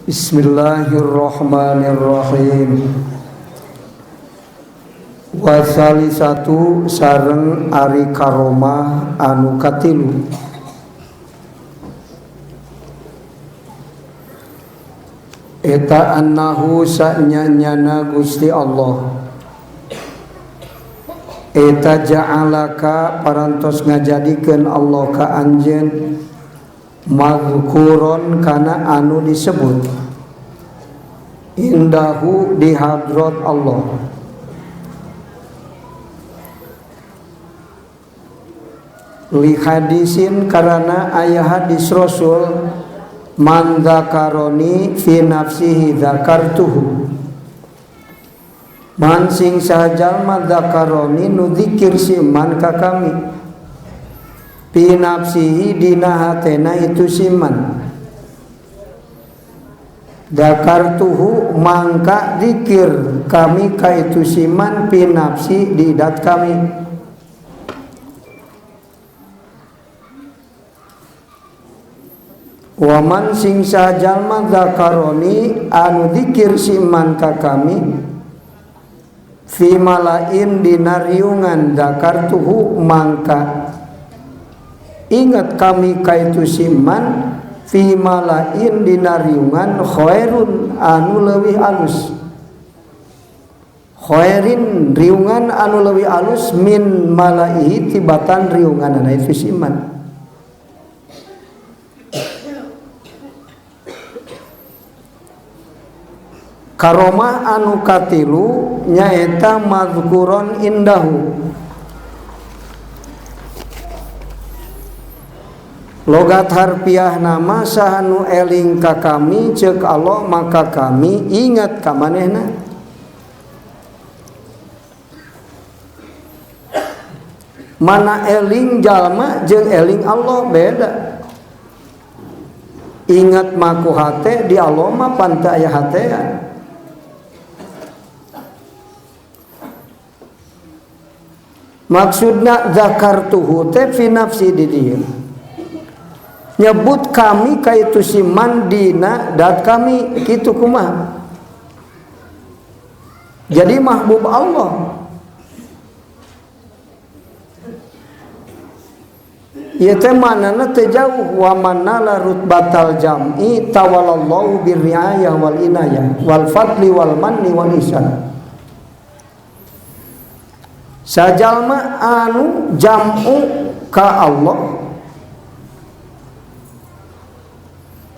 Bismillahirrahmanirrahim. Wasali satu sareng ari karomah anu katilu. Eta annahu sanyanyana Gusti Allah. Eta ja'alaka parantos ngajadikeun Allah ka anjeun mazkuron kana anu disebut indahu di hadrat Allah. Li hadisin karena ayah hadis Rasul man dzakaroni fi nafsihi dzakartuhu. Man sing sajalma dzakaroni nu zikir si man ka kami fi nafsihi dina hatena itu si man dzakartuhu mangka zikir kami ka itu si man fi nafsi di dat kami. Waman sing sajalma dzakaroni anu dzikir si man ka kami fi malain dina riungan dzakartuhu mangka ingat kami ka itu si man fi malain dina riungan khairun anu leuwih alus, khairin riungan anu leuwih alus min malaihi tibatan riunganana itu si man. Karomah anu katilu nyaeta mazkuron indahu. Logat harfiah nama saha nu eling ka kami ceuk Allah maka kami ingat ka manehna. Mana eling jalma jeung eling Allah beda. Ingat maku hate di Allah mah pan teu aya hatean. Maksudna zakartuhu teh fi nafsi di dieu. Nyebut kami ka itu si man dina dat kami kitu kumaha. Jadi mahbub Allah. Ieu teh manana teu jauh wa manala rutbatal jam'i tawalallahu birriayah wal inayah wal fadli wal manni wal ihsan. Sajalma anu jam'u ka Allah,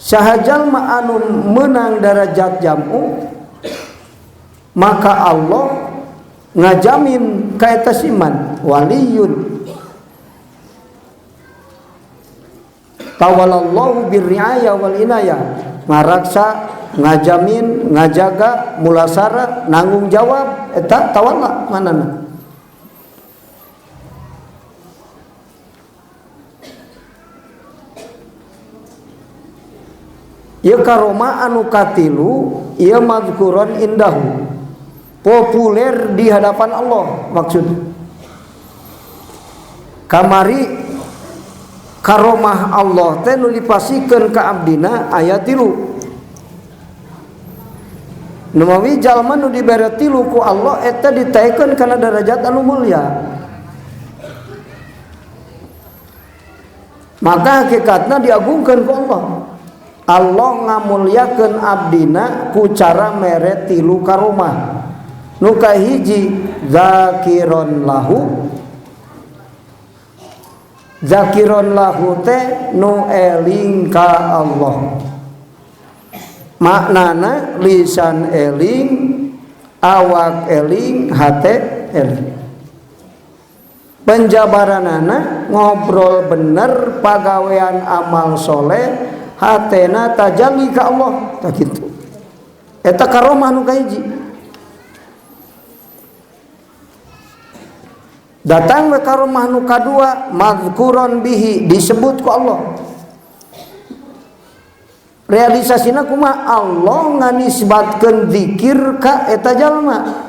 sahajalma anu menang darajat jam'u, maka Allah ngajamin ka eta siman waliyun tawalallahu birriaya wal inayah, ngaraksa, ngajamin, ngajaga, mulasara, nanggung jawab eta tawalla manana. Ieu karomah anu katilu ieu mazkuron indahu, populer di hadapan Allah maksud. Kamari karomah Allah teh nu dipasikeun ka abdina aya tilu. Nu mawi jalma nu dibere tilu ku Allah eta ditaekeun kana derajat anu mulia. Maka hakikatna diagungkeun ku Allah. Allah ngamuliakeun abdina ku cara mere tilu karomah. Nu kahiji zakiron lahu. Zakiron lahu teh nu eling ka Allah. Maknana lisan eling, awak eling, hate eling. Penjabaranana ngobrol bener, pagawean amal soleh, hatena tajalli ka Allah, tah kitu. Eta karomah nu kahiji. Datang we karomah nu kadua, mazkuron bihi, disebut ku Allah. Realisasina kumaha? Allah nganisbatkeun zikir ka eta jalma.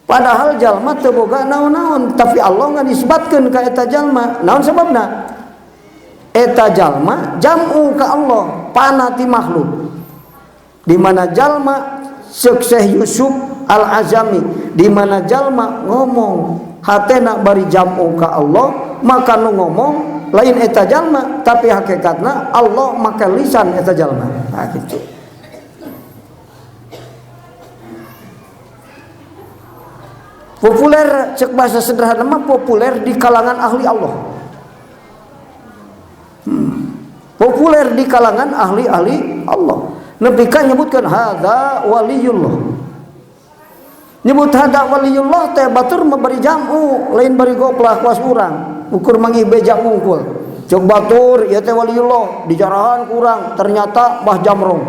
Padahal jalma teu boga naon-naon, tapi Allah nganisbatkeun ka eta jalma. Naon sababna? Eta jalma jam'u ka Allah. Pana ti makhluk. Di mana jalma Syekh Yusuf Al-Azami, di mana jalma ngomong hatena bari jam'u ka Allah, maka nu ngomong lain eta jalma tapi hakikatna Allah maka lisan eta jalma. Nah gitu. Populer cek bahasa sederhana mah populer di kalangan ahli Allah. Populer di kalangan ahli-ahli Allah. Nepi ka nyebutkeun hadza waliyullah. Nyebut hadza waliyullah teh batur mah bari jam'u, lain bari goplah kuas urang. Ukur manggih beja mungkul. Cek batur ieu teh waliyullah, dijarahan kurang, ternyata bah jamrong.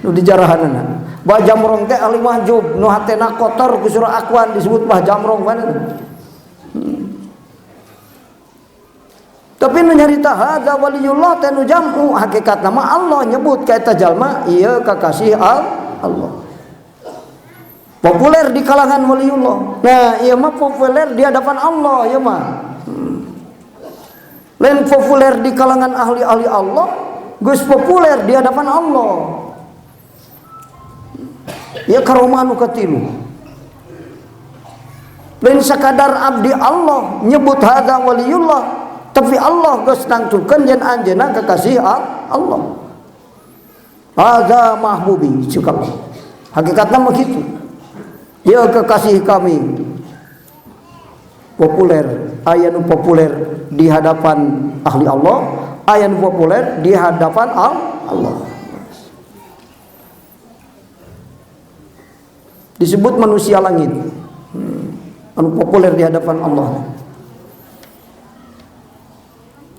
Nu dijarahanna. Bah jamrong teh ahli mahjub, nu hatena kotor ku surah akwan disebut bah jamrong mana. Tapi nu nyarita hadza waliyullah teh nu jam'u, hakikatna mah Allah nyebut ka eta jalma ieu kakasih Allah. Populer di kalangan waliyullah. Nah, ieu mah populer di hadapan Allah ieu mah. Lain populer di kalangan ahli-ahli Allah, geus populer di hadapan Allah. Ya karomah nu katilu. Lain sakadar abdi Allah nyebut hadza waliyullah, tapi Allah geus nangtukeun yen anjeunna kekasih Allah. Hadza mahbubi cek Allah. Hakikatna mah kitu. Ya kekasih kami. Populer, aya nu populer di hadapan ahli Allah, aya nu populer di hadapan Allah. Disebut manusia langit, anu populer di hadapan Allah.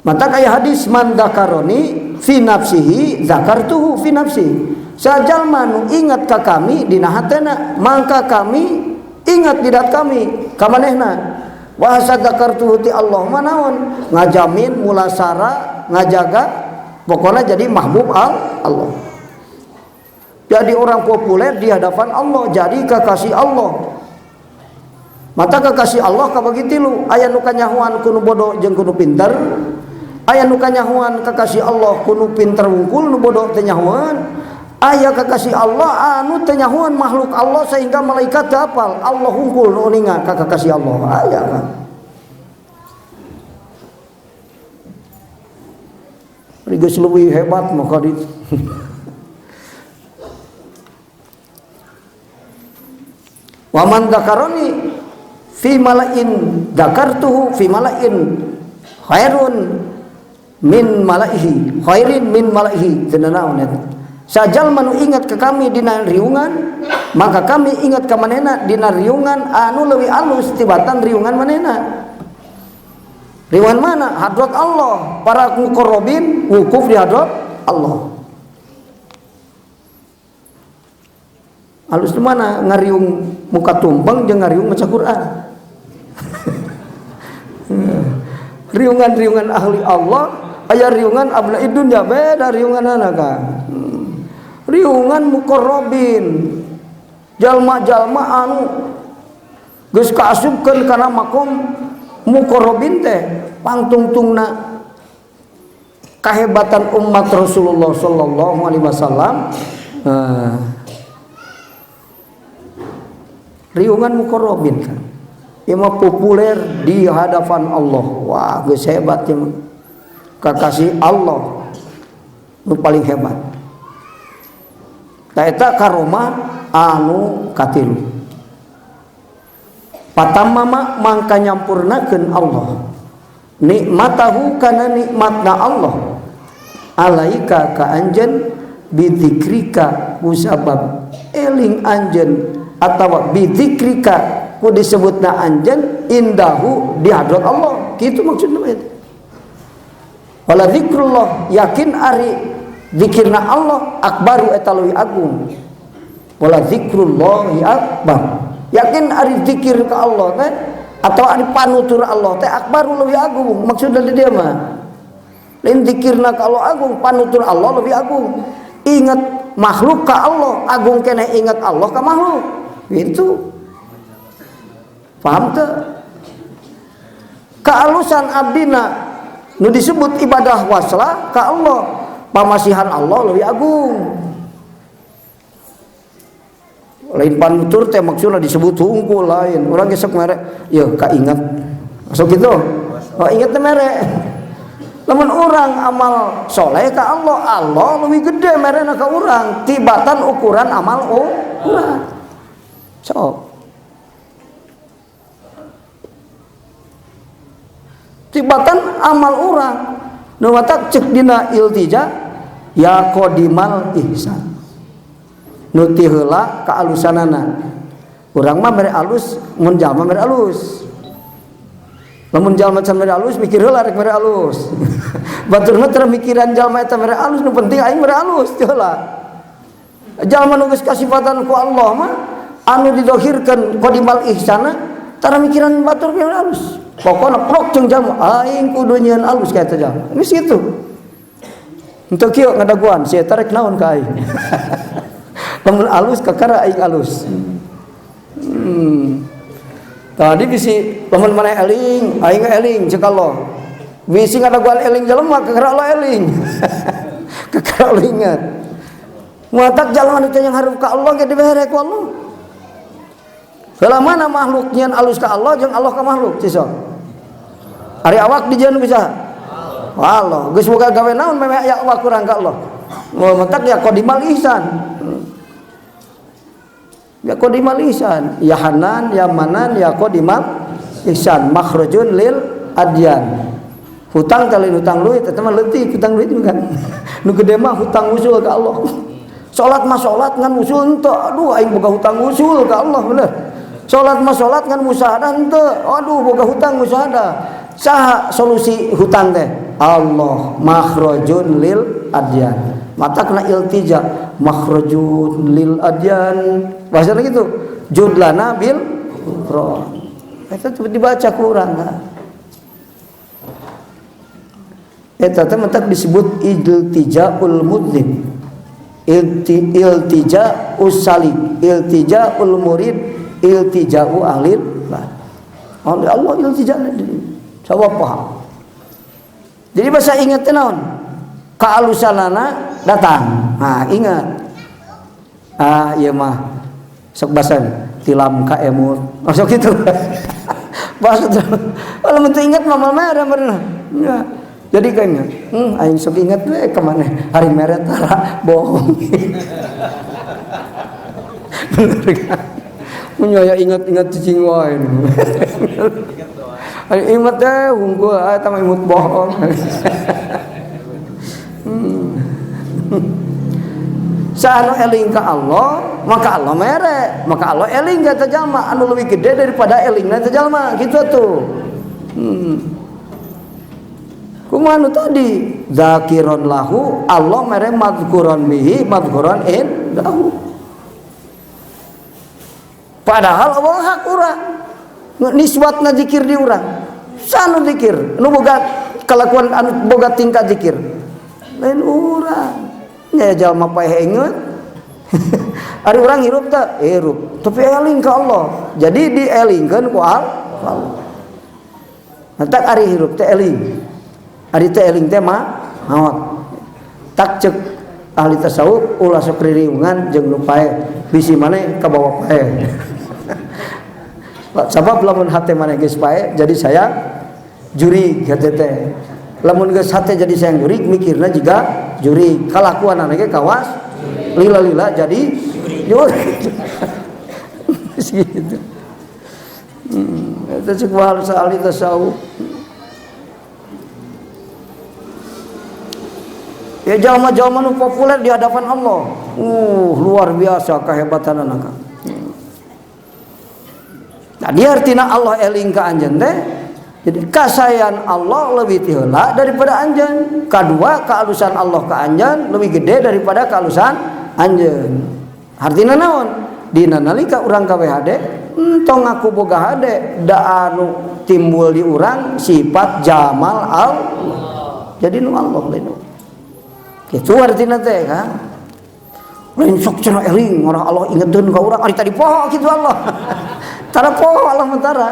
Mata kaya hadis man dzakaroni fi nafsihi dzakartuhu fi nafsi. Sajalma nu ingat ka kami dina hatena, mangka kami ingat di dat kami ka manehna. Bahasa dzakartuhu ti Allah mah naon? Ngajamin mulasara, ngajaga, pokona jadi mahbub Allah. Jadi orang populer di hadapan Allah, jadi kekasih Allah. Mata kekasih Allah kabagi tilu, aya nu kanyahoan ku nu bodoh jeung ku nu pinter, aya nu kanyahoan kekasih Allah ku nu pinter wungkul, nu bodoh teu nyahoan. Aya kekasih Allah anu teu nyahoan makhluk Allah sehingga malaikat teu apal, Allah wungkul nu uninga ka kekasih Allah. Aya kan. Geus leuwih hebat mah ka ditu. Wa man dzakaroni fi mala'in dzakartuhu fi mala'in khairun min mala'ihi, khairin min mala'ihi. Teu naon eta. Sajalma nu ingat ke kami dina riungan, maka kami ingat ka manehna dina riungan anu leuwih alus tibatan riungan manehna. Riungan mana? Hadrat Allah. Para muqarrabin wukuf di hadrat Allah. Alus di mana? Ngariung muka tumpeng jeung ngariung maca Quran. Riungan-riungan ahli Allah, aya riungan abnaid dunya, beda riunganana ka. Riungan muqarrabin. Jalma-jalma anu geus kaasupkeun kana makom muqarrabin teh pangtungtungna kahebatan umat Rasulullah sallallahu alaihi wasallam. Riungan muqarrabin kan. Ieu mah populer di hadapan Allah. Wah, geus hebat ieu mah. Kakasih Allah nu paling hebat. Ta eta karomah anu katilu. Patamama mangka nyampurnakeun Allah. Nikmatahu kana nikmatna Allah. Alaika ka anjeun bidzikrika kusabab eling anjeun atawa bidzikrika ku disebutna anjeun indahu di hadrat Allah. Kitu maksudna eta. Wala zikrullah yakin ari zikirna Allah akbaru eta leuwih agung. Wala zikrullahi akbar. Yakin ari zikir ka Allah teh atau ari panutur Allah teh akbaru leuwih agung. Maksudna di dieu mah. Lain zikirna ka Allah agung, panutur Allah leuwih agung. Ingat makhluk ka Allah agung keneh ingat Allah ka makhluk. Gitu. Paham teu? Kealusan abdina nu disebut ibadah waslah ka Allah. Pamasihan Allah leuwih agung. Lain panutur teh maksudna disebut hungkul lain. Urang ge sok mere, yeuh kainget. Sok kitu. Oh inget teh mere. Lamun urang amal soleh ka Allah, Allah leuwih gede merena ka urang tibatan ukuran amal urang. Sok. Tibatan amal urang. Nu matak cek dina iltija ya qadimal ihsan. Nu ti heula kaalusanana. Urang mah mere alus, mun jalma mere alus. Lamun jalma can mere alus mikir heula rek mere alus. Batur mah teu mikiran jalma eta mere alus, nu penting aing mere alus teu heula. Jalma nu geus kasifatan ku Allah mah anu didohirkeun qadimal ihsana tara mikiran batur mere alus. Pokona prok jeung jalma aing kudu nyieun alus ka eta jalma. Geus kitu. Henteu kieu ngadaguan si eta rek naon ka aing. Lamun alus kakara aing alus. Tadi bisi lamun maneh eling, aing eling cek Allah. Bisi ngadaguan eling jelema kakara Allah eling. Kakara Allah ingat. Muatak jalma nu teh yang hareup ka Allah ge dibere ku Allah. Heula mana makhluk nyeun alus ka Allah jeung Allah ka makhluk cisok. Ari awak dijieun bisa? Allah. Geus boga gawe naon memeh aya awak kurang ka Allah. Matak ya qadimal ihsan. Ya qadimal ihsan, ya Hanan, ya Manan, ya qadimal ihsan, makhrajun lil adyan. Hutang teh lain hutang duit, eta mah leutik hutang duit bukan. Nu gede mah hutang usul ka Allah. Salat mah salat ngan usul henteu. Aduh aing boga hutang usul ka Allah bener. Salat mah salat ngan musyahadah henteu. Aduh boga hutang musyahadah. Saha solusi hutang teh? Allah, makhrajun lil adyan. Mata kena iltija makhrajun lil adyan. Bahasana gitu. Judlana bil Quran. Eta teh dibaca ku urang kan. Eta teh mentak disebut iltijaul mudnib. Iltija usalik, iltijaul murid, iltijau ahlil lah. Allah iltija jawab paham. Jadi bahasa ingat teh naon? Kaalusanana datang. Nah, ingat. Ah, ieu mah sok basan tilam ka emut. Oh, sok kitu. Bahasa kalau mun teu ingat mah moal mere bener. Ya. Jadi kayaknya, aing sok ingat we ka maneh hari mere tara bohong. Bener kan? Mun aya ingat-ingat cicing wae. Aing ingat teh hungkul eta mah imut bohong. Saanu eling ka Allah, maka Allah mere, maka Allah eling ka eta jalma anu leuwih gede daripada elingna eta jalma, kitu atuh. Kumaha nu tadi? Zakiron lahu, Allah mere madhkuron bihi, madhkuron indahu. Padahal Allah hak urang. Nisbatna zikir di urang. Sanu zikir, nu boga kalakuan anu boga tingkah zikir. Lain urang. Nya jalma paeh inget. Ari urang hirup teh? Hirup. Tapi eling ka Allah. Jadi dielingkeun ku Allah. Matak ari hirup teh eling. Ari teh eling teh mah maot. Tak cek ahli tasawuf ulah sok ririungan jeung nu paeh. Bisi maneh kabawa paeh. Sabab lamun hate maneh geus paeh jadi saya jurig hate teh. Lamun geus hate jadi sayang jurig mikirna jiga jurig. Kalakuanana ge kawas lila-lila jadi jurig. Gitu. Eta cek bahasa ahli tasawuf. Ya jalma-jalma nu populer di hadapan Allah. Luar biasa kehebatan anak. Nah, dia artinya Allah eling ka anjeun teh. Jadi kasayan Allah lebih ti heula daripada anjeun. Kadua kealusan Allah ka anjeun lebih gede daripada kealusan anjeun. Artina naon? Dina nalika urang ka WHD, entong ngaku boga hade, da anu timbul di urang sifat jamal Allah. Jadi nu Allah lain. Kitu artina teh kan. Lain sok cenah eling orang Allah ingeteun ka urang ari tadi poho kitu Allah. Tara poho Allah mentara.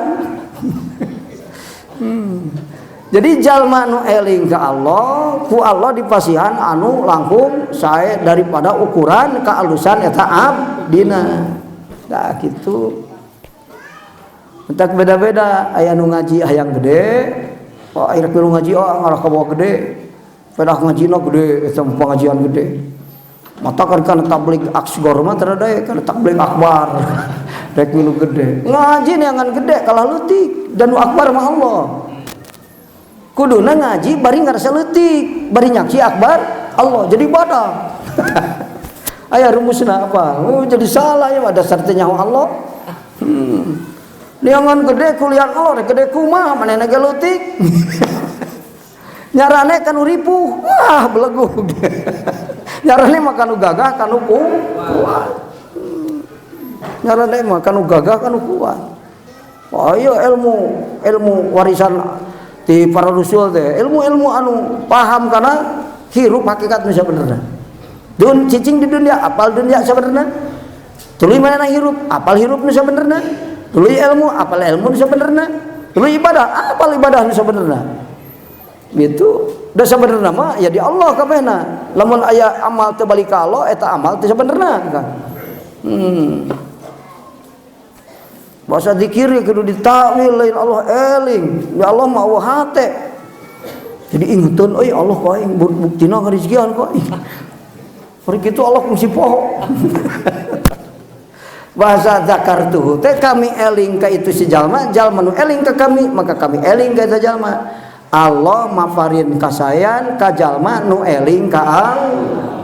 Jadi jalma nu eling ka Allah, ku Allah dipasihan anu langkung sae daripada ukuran kealusan eta abdina. Tah kitu. Entak beda-beda, aya nu ngaji hayang gede, oh akhir milu ngaji oh ngarah ka bawa gede. Pedah ngajina gede, eta pengajian gede. Mata kan kana tabligh asgor mah teu daek, kana tabligh akbar. Rek milu gede. Ngaji neangan gede kalah leutik dan nu akbar mah Allah. Kuduna ngaji bari ngarasa leutik, bari nyaksi akbar Allah jadi badak. Aya rumusna apa? Oh, jadi salah ya dasar teh nyaho Allah. Neangan gede kuliah Allah, rek gede kumaha manehna ge leutik. Nyarane kanu ripuh, wah belegug. Nyarane mah kanu gagah kanu kuat. Nyarane mah kanu gagah kanu kuat. Wah, iya ilmu ilmu warisan di para rasul teh, ilmu-ilmu anu paham karena hirup hakikat nu sabenerna. Dun cicing di dunia, apal dunia sabenerna. Tuluy manehna hirup, apal hirup nu sabenerna. Tuluy ilmu, apal ilmu nu sabenerna. Tuluy ibadah, apal ibadah nu sabenerna. Gitu. Da sabenerna mah ya di Allah kabehna. Lamun aya amal teu balik ka Allah, eta amal teu sabenerna kan. Bahasa zikir kudu ditakwil lain Allah eling. Ya Allah mah hate. Jadi ingeteun euy Allah ka aing buktina ngarizkian ka aing. Bari kitu Allah kungsi poho. Bahasa zakartuhu teh kami eling ka itu si jalma, jalma nu eling ka kami, maka kami eling ka eta jalma. Allah maparin kasayan ka jalma nu eling ka Allah.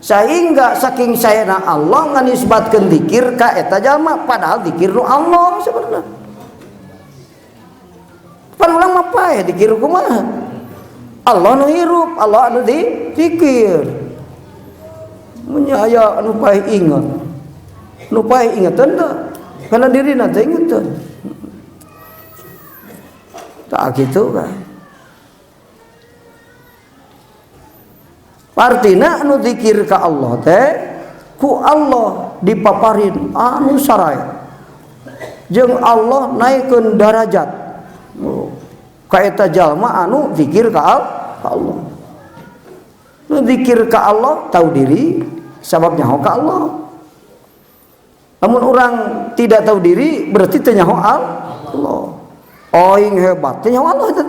Sehingga saking sayana Allah nganisbatkeun zikir ka eta jalma, padahal zikir nu Allah sebenarnya. Pan urang mah paeh zikir kumaha? Allah nu hirup, Allah anu dizikir. Mun aya anu paeh inget. Nu paeh ingeteun teu? Karena dirina teh ingeteun. Tak gitu kan. Artina anu zikir ka Allah teh ku Allah dipaparin anu sarai. Jeung Allah naikeun darajat. Ka eta jalma anu zikir ka Allah. Nu zikir ka Allah tahu diri sabab nyaho ka Allah. Lamun orang tidak tahu diri berarti teu nyaho Allah. Aing hebat teu nyaho Allah teh.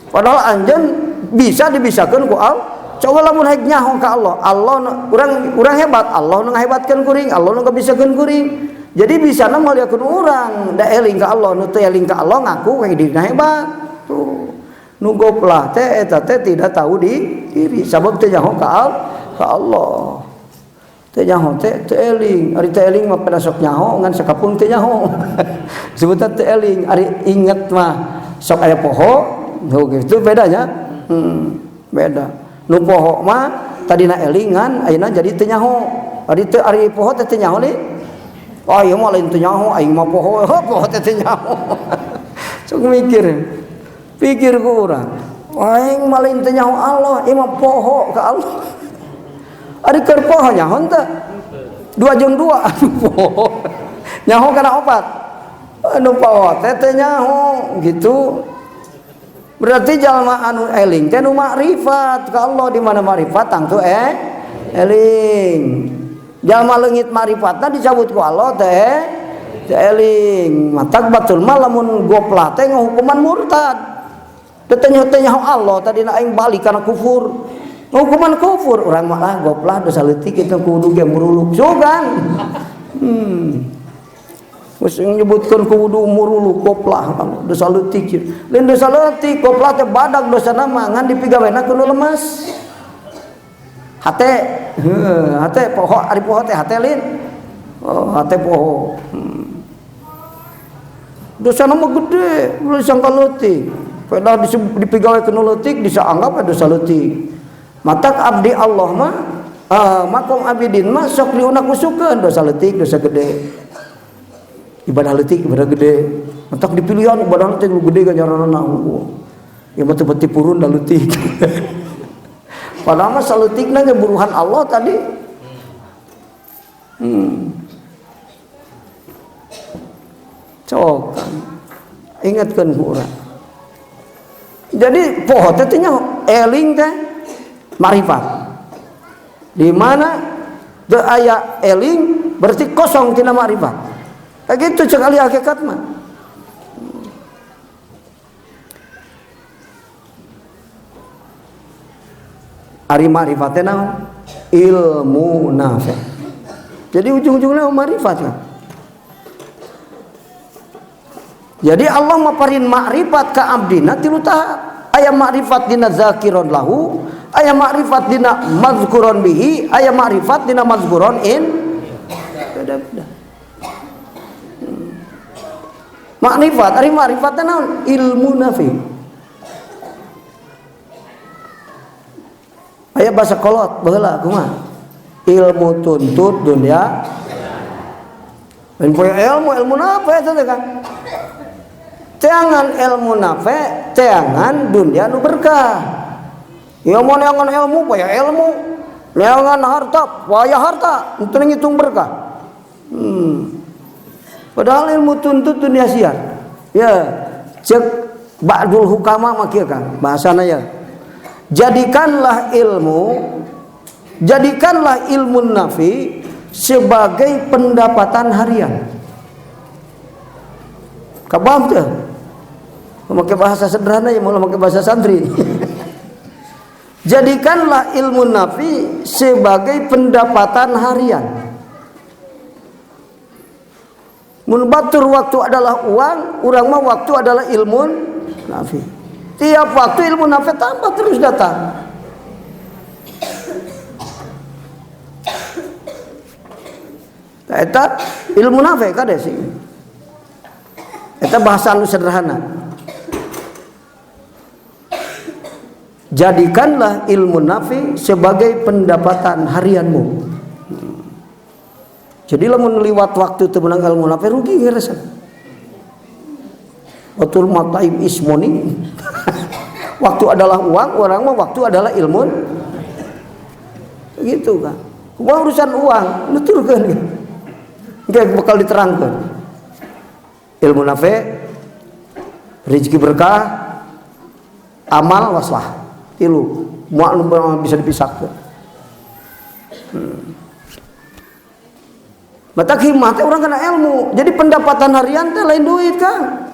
Padahal anjeun bisa dibisakeun ku Allah. Coba lamun haik nyaho ka Allah, Allah urang hebat, Allah nu ngahebatkeun kuring, Allah nu ngabisakeun kuring. Jadi bisana muliakeun urang, da eling ka Allah, nu teu eling ka Allah ngaku kayak dirina hebat. Tuh. Nu goplah teh eta teh tidak tahu di diri sabab teu nyaho ka Allah. Teu nyaho teh teu eling, ari teu eling mah pada sok nyaho ngan sakapung teu nyaho. Sebutna teu eling, ari inget mah sok aya poho, tuh gitu bedanya. Beda. Nu poho mah tadina elingan ayeuna jadi teu nyaho. Ari teu ari poho teh teu nyaho li. Oh ieu mah lain teu nyaho, aing mah poho, poho teh teu nyaho. Sok mikir. Pikir ku urang. Aing mah lain teu nyaho Allah, ieu mah poho ka Allah. Ari keur poho nyaho teu? 2 jeung 2 anu poho. Nyaho kana 4. Anu poho teh teu nyaho gitu. Berarti jalma anu eling teh nu makrifat ka Allah, di mana makrifat tangtu eling. Jalma leungit makrifatna dicabut ku Allah teh teu eling. Matak batul mah lamun goplah teh ngahukuman murtad. Teu nyaho Allah tadina aing balik kana kufur. Hukuman kufur urang mah lah goplah dosa leutik itu kudu ge muruluk sugan. Geus nyebutkeun kudu muruluk goplah dosa leutik. Lain dosa leutik goplah teh badag dosana mah ngan dipigawena ku nu lemes. Hate heuh hate poho ari poho teh hate lin. Oh hate poho. Dosana mah gede ulah disangka leutik. Pedah dipigawe ku nu leutik disaanggap dosa leutik. Matak abdi Allah mah makom abidin mah sok diunak-usukeun dosa leutik dosa gede. Ibadah leutik ibadah gede. Matak dipilihan ibadah leutik nu gede ganjaranna. Ya mah teu peti purun da leutik. Padahal mah saleutikna ge buruhan Allah tadi. Cok. Ingatkeun ku urang. Jadi poho teh teh eling teh makrifat. Di mana teu aya eling berarti kosong tina makrifat. Kayak gitu cek ahli hakikat mah. Ari makrifat teh naon? Ilmu nafi. Jadi ujung-ujungnya makrifat kan. Jadi Allah maparin makrifat ka abdina tilu tahap. Aya makrifat dina zakiron lahu, aya makrifat dina mazkuron bihi, aya makrifat dina mazkuron in. Beda-beda. Makrifat, ari makrifat teh naon? Ilmu nafi. Aya bahasa kolot baheula kumaha? Ilmu tuntut dunia. Lain poe ilmu, ilmu nafi eta teh kan. Teangan ilmu nafe, teangan dunia nu berkah. Ya mau neangan ilmu, payah ilmu. Neangan harta, payah harta. Itu ngitung berkah. Padahal ilmu tuntut dunia siar. Ya, cek ba'dul hukama mah kieu kan bahasana ya. Jadikanlah ilmu nafi sebagai pendapatan harian. Kabam teh. Memakai bahasa sederhana ya, mau memakai bahasa santri. Jadikanlah ilmu nafi sebagai pendapatan harian. Mun batur waktu adalah uang, urang mah waktu adalah ilmu nafi. Tiap waktu ilmu nafi tambah terus datang. Eta ilmu nafi kade sih. Eta bahasa anu sederhana. Jadikanlah ilmu nafi sebagai pendapatan harianmu. Jadi lamun liwat waktu teu meunang ilmu nafi rugi ngerasa. Watul mataim ismoni. Waktu adalah uang, orang mah waktu adalah ilmu. Gitu kan. Kumaha urusan uang, nuturkeun. Engke bakal diterangkeun. Ilmu nafi, rezeki berkah, amal waslah. Tilu, moal bisa dipisahkeun. Matak hikmah teh urang kana ilmu. Jadi pendapatan harian teh lain duit kan.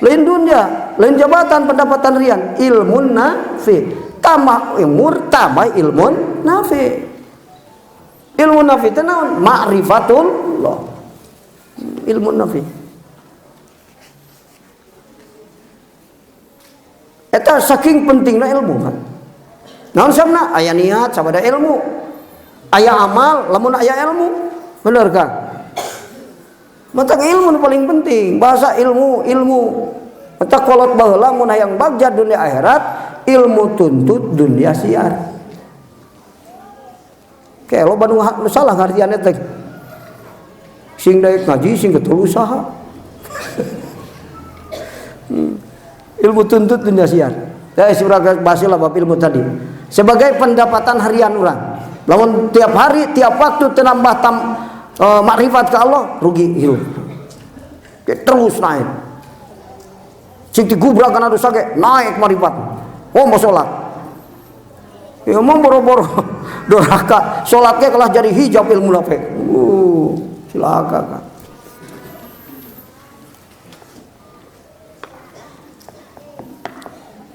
Lain dunia, lain jabatan, pendapatan harian ilmu nafi. Tambah umur, tambah ilmu nafi. Ilmu nafi teh naon? Ma'rifatullah. Ilmu nafi. Eta saking pentingna ilmu kan. Naon sabna? Aya niat sabada ilmu. Aya amal lamun aya ilmu. Bener kan? Matak ilmu nu paling penting. Bahasa ilmu, ilmu. Matak kolot baheula mun hayang bagja dunia akhirat, ilmu tuntut dunia siar. Kayak lo nu salah ngartiannya teh. Sing daek ngaji sing ketul usaha. Ilmu tuntut dunia siar. Ya surah bahasa bab ilmu tadi. Sebagai pendapatan harian orang. Lamun tiap hari, tiap waktu tenambah makrifat ke Allah, rugi hidup. Terus naik. Sing digubrak kana dosa ge naik makrifat. Oh mau salat. Ya mau boro-boro doraka, salatnya kalah jadi hijab ilmu nafi. Cilaka kan.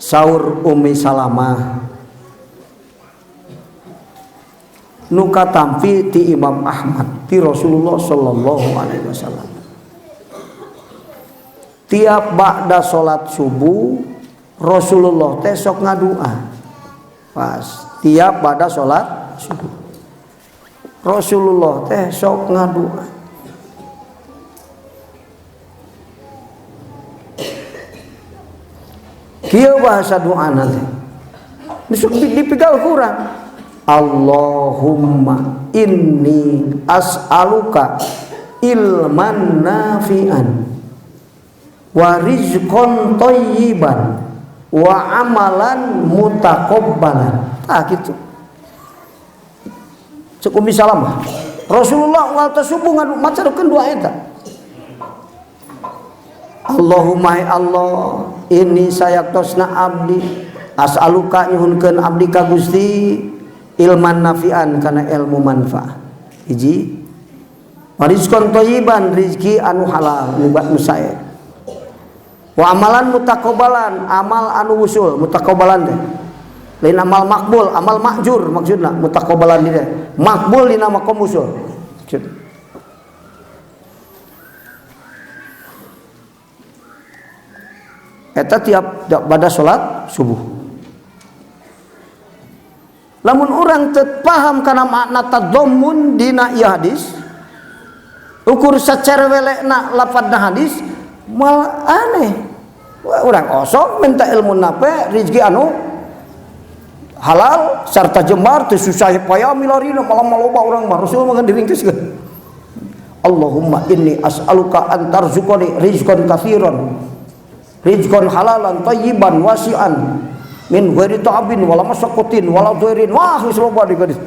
Saur Umi Salamah nu katampi ti Imam Ahmad ti Rasulullah sallallahu alaihi wasallam. Tiap ba'da salat subuh Rasulullah teh sok ngadua. Pas tiap ba'da salat subuh Rasulullah teh sok ngadua. Kieu bahasa doana teh. Sok dipigal kurang. Allahumma inni as'aluka ilman nafi'an wa rizqan thayyiban wa amalan mutaqabbalan. Ah gitu. Cek Umi Salamah. Rasulullah wal subuh ngadu macakeun doa eta. Allahumma ya Allah, ini sayaktosna abdi as'aluka nyuhunkeun abdi ka Gusti ilman nafian kana ilmu manfaat. Hiji warizqan thayyiban rizki anu halal nu sae. Wa amalan mutaqabbalan amal anu wusul mutaqabbalan teh lain amal makbul, amal makjur maksudna mutaqabbalan di teh makbul dina makom usul. Eta tiap pada salat subuh. Lamun urang teu paham kana makna tadammun dina ieu hadis, ukur sacerewelekna lafadzna hadis malah aneh. Urang osok minta ilmu nape rezeki anu halal serta jembar teu susah payah milarina malah maloba urang mah Rasul mah diringkeskeun. Allahumma inni as'aluka an tarzuqani rizqan katsiran rizqan halalan thayyiban wasi'an min ghairi ta'abin wala masyaqqatin wala dhairin. Wah geus loba di gadis.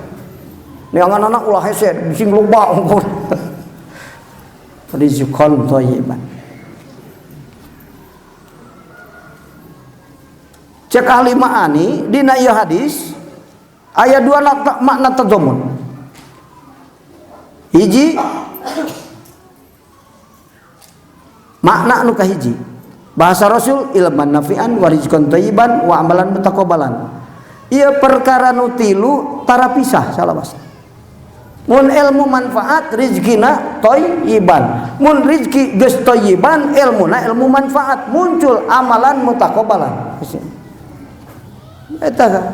Neangan anak ulah hese sing loba rizqan thayyiban. Cek ahli ma'ani dina ieu hadis aya dua makna tadammun. Hiji makna anu kahiji bahasa Rasul ilman nafi'an wa rizqan thayyiban wa amalan mutaqabbalan. Ieu perkara nu tilu tara pisah salawas. Mun ilmu manfaat rizkina thayyiban, mun rizki geus thayyiban ilmuna ilmu manfaat muncul amalan mutaqabbalan. Eta kan.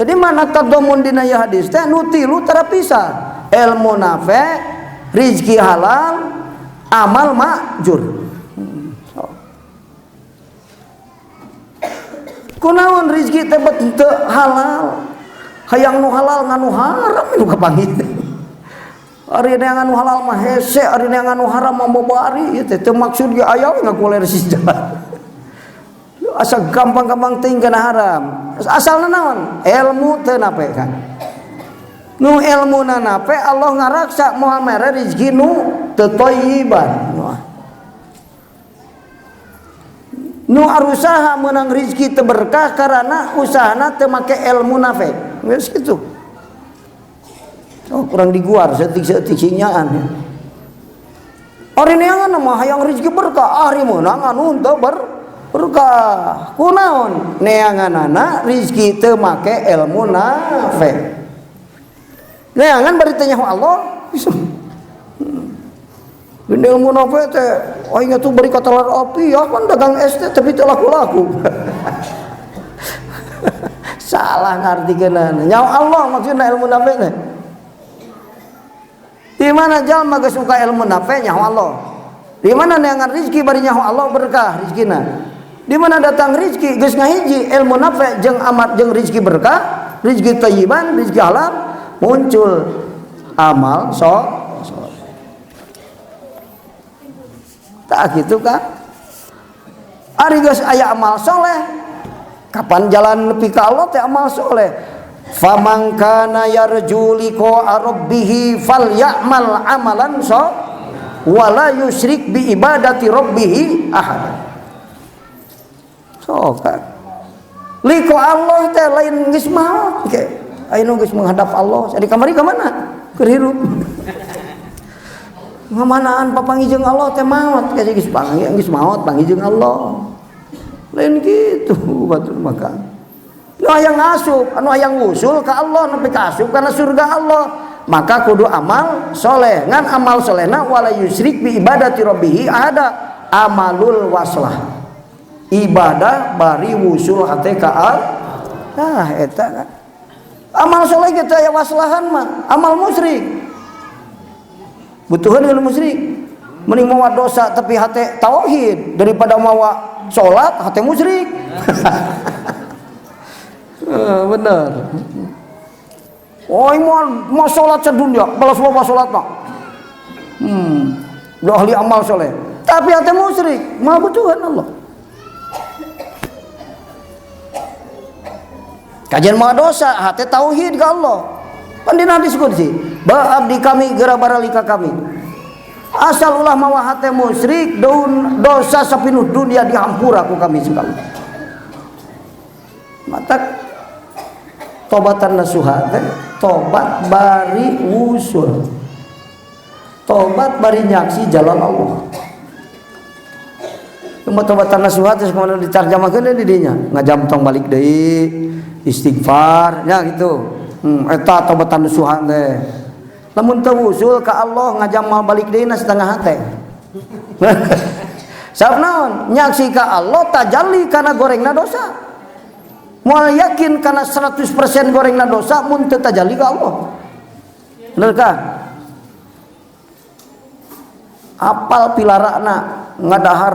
Jadi mana tadammun dina ieu hadis teh nu tilu tara pisah. Ilmu nafi, rizki halal, amal makjur. Kunaon rizki teh bet teu halal? Hayang nu halal nganu haram nu kapanggih. Ari neangan nu halal mah hese, ari neangan nu haram mah bobari ieu teh teu maksud ge aya we ngakuler sisja. Asa gampang-gampang teuing kana haram. Asalna naon? Ilmu teu nape kan. Nu ilmuna nape Allah ngaraksa moal mere rezeki nu teu thayyiban. Nu arusaha meunang rezeki teu berkah karena usahana teu make ilmu nafe. Geus kitu. Oh, kurang diguar saeutik-saeutik sinyaan. Ari neangan mah hayang rezeki berkah, ari meunang anu teu berkah. Kunaon neanganana rizki teu make ilmu nafe. Neangan bari teh nyaho Allah. Dina ilmu nafe teh aing atuh bari katalar api ya kan dagang es teh tapi teu laku-laku. Salah ngartikeunana. Nyaho Allah maksudna ilmu nafe teh. Di mana jalma geus suka ilmu nafe nyaho Allah. Di mana neangan rizki bari nyaho Allah berkah rizkina. Di mana datang rizki geus ngahiji ilmu nafe jeung amat jeung rizki berkah, rizki thayyiban, rizki halal, muncul amal soleh. Tak gitu kan? Ari geus aya amal soleh, kapan jalan nepi ka Allah teh amal soleh. Faman kana yarju liqa rabbih falyamal amalan so wala yusyrik bi ibadati rabbih ahad. So kan liko Allah teh lain geus maot ke ayeuna geus menghadap Allah. Jadi kamari ka mana? Keur hirup. Ngamanaan papanggih jeung Allah teh maot ke geus panggih geus maot panggih jeung Allah. Lain kitu batur maka. Nu hayang asup, anu hayang usul ka Allah nepi ka asup kana surga Allah. Maka kudu amal soleh. Ngan amal solehna wala yusyrik bi ibadati rabbih ahada, amalul waslah. Ibadah bari wusul hate ka Allah. Nah eta kan. Amal soleh kita aya waslahan mah, amal musyrik. Butuheun geus musyrik. Mending mawa dosa tapi hate tauhid daripada mawa salat hate musyrik. Bener. Oh, mau salat sedunia, balas loba salatna. Udah ahli amal soleh. Tapi hate musyrik, mah butuhan Allah. Kajian maha dosa, hati tauhid ke Allah. Kan dina hadis qudsi, ba abdi kami gera baralika kami. Asal ulah mawa hate musyrik, dosa sapinuh dunia dihampura ku kami sekali. Matak tobatan nasuha teh tobat bari wusul. Tobat bari nyaksi jalan Allah. Cuma tobatan nasuha terus kemudian ditarjamahkeun di dinya, ngajam tong balik deui, istighfar nya gitu. Eta tobatan nasuha teh. Lamun teu wusul ka Allah ngajam mal balik deui na setengah hate. Sabab naon? Nyaksi ka Allah tajalli kana gorengna dosa. Moal yakin kana 100% gorengna dosa mun teu tajalli ka Allah. Bener ka? Apal pilarana ngadahar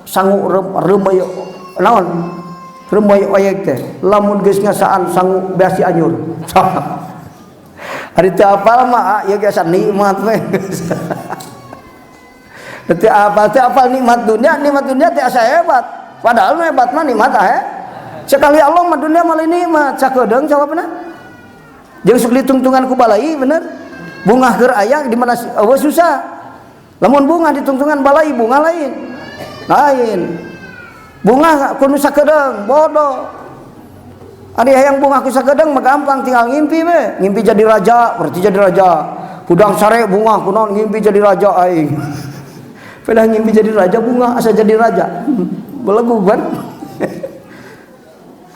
sangu reumeuy naon? Reumeuy oyek teh. Lamun geus ngasaan sangu beasi anyur. Ari teu apal mah ieu geus nikmat we. Teu apal nikmat dunia teh asa hebat. Padahal nu hebat mah nikmat ah. Sekali Allah mah dunia mah lain nikmat, sakedeung jawabna. Jeung sok ditungtungan ku balai bener. Bungah keur aya di mana eueuh susah. Lamun bunga ditungtungan balai bunga lain. Lain. Bunga kudu sakedeung, bodoh. Ari hayang bunga ku sakedeung mah gampang tinggal ngimpi we. Ngimpi jadi raja, berarti jadi raja. Hudang sare bunga kunaon ngimpi jadi raja aing. Pedah ngimpi jadi raja bunga asa jadi raja. Belegu kan.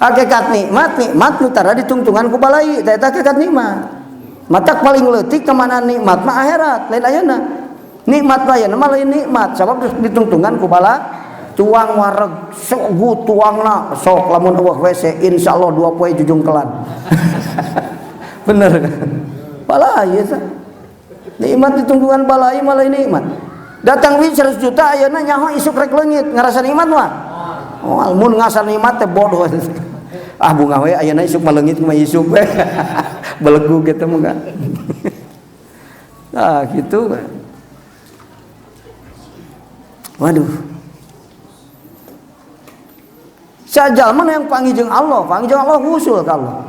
Hakikat nikmat, nikmat nu tara ditungtungan ku balai, eta hakikat nikmat. Matak paling leutik kemana nikmat mah akhirat, lain ayeuna. Nikmat mah ayeuna mah lain nikmat, sabab ditungtungan ku bala tuang wareg sogu tuangna sok lamun eueuh WC insyaallah 2 poe jujungkelan. Bener kan? Balai eta. Nikmat ditungtungan balai mah lain nikmat. Datang duit 100 juta ayeuna nyaho isuk rek leungit, ngarasa nikmat mah. Oh, mun ngasar nikmat teh bodoh. Ah bunga we ayeuna isuk mah leungit mah isuk we. Belegu kitu mah kan. Nah, gitu kan. Waduh. Sajalma yang panggih jeung Allah, panggih jeung Allah wusul ka Allah.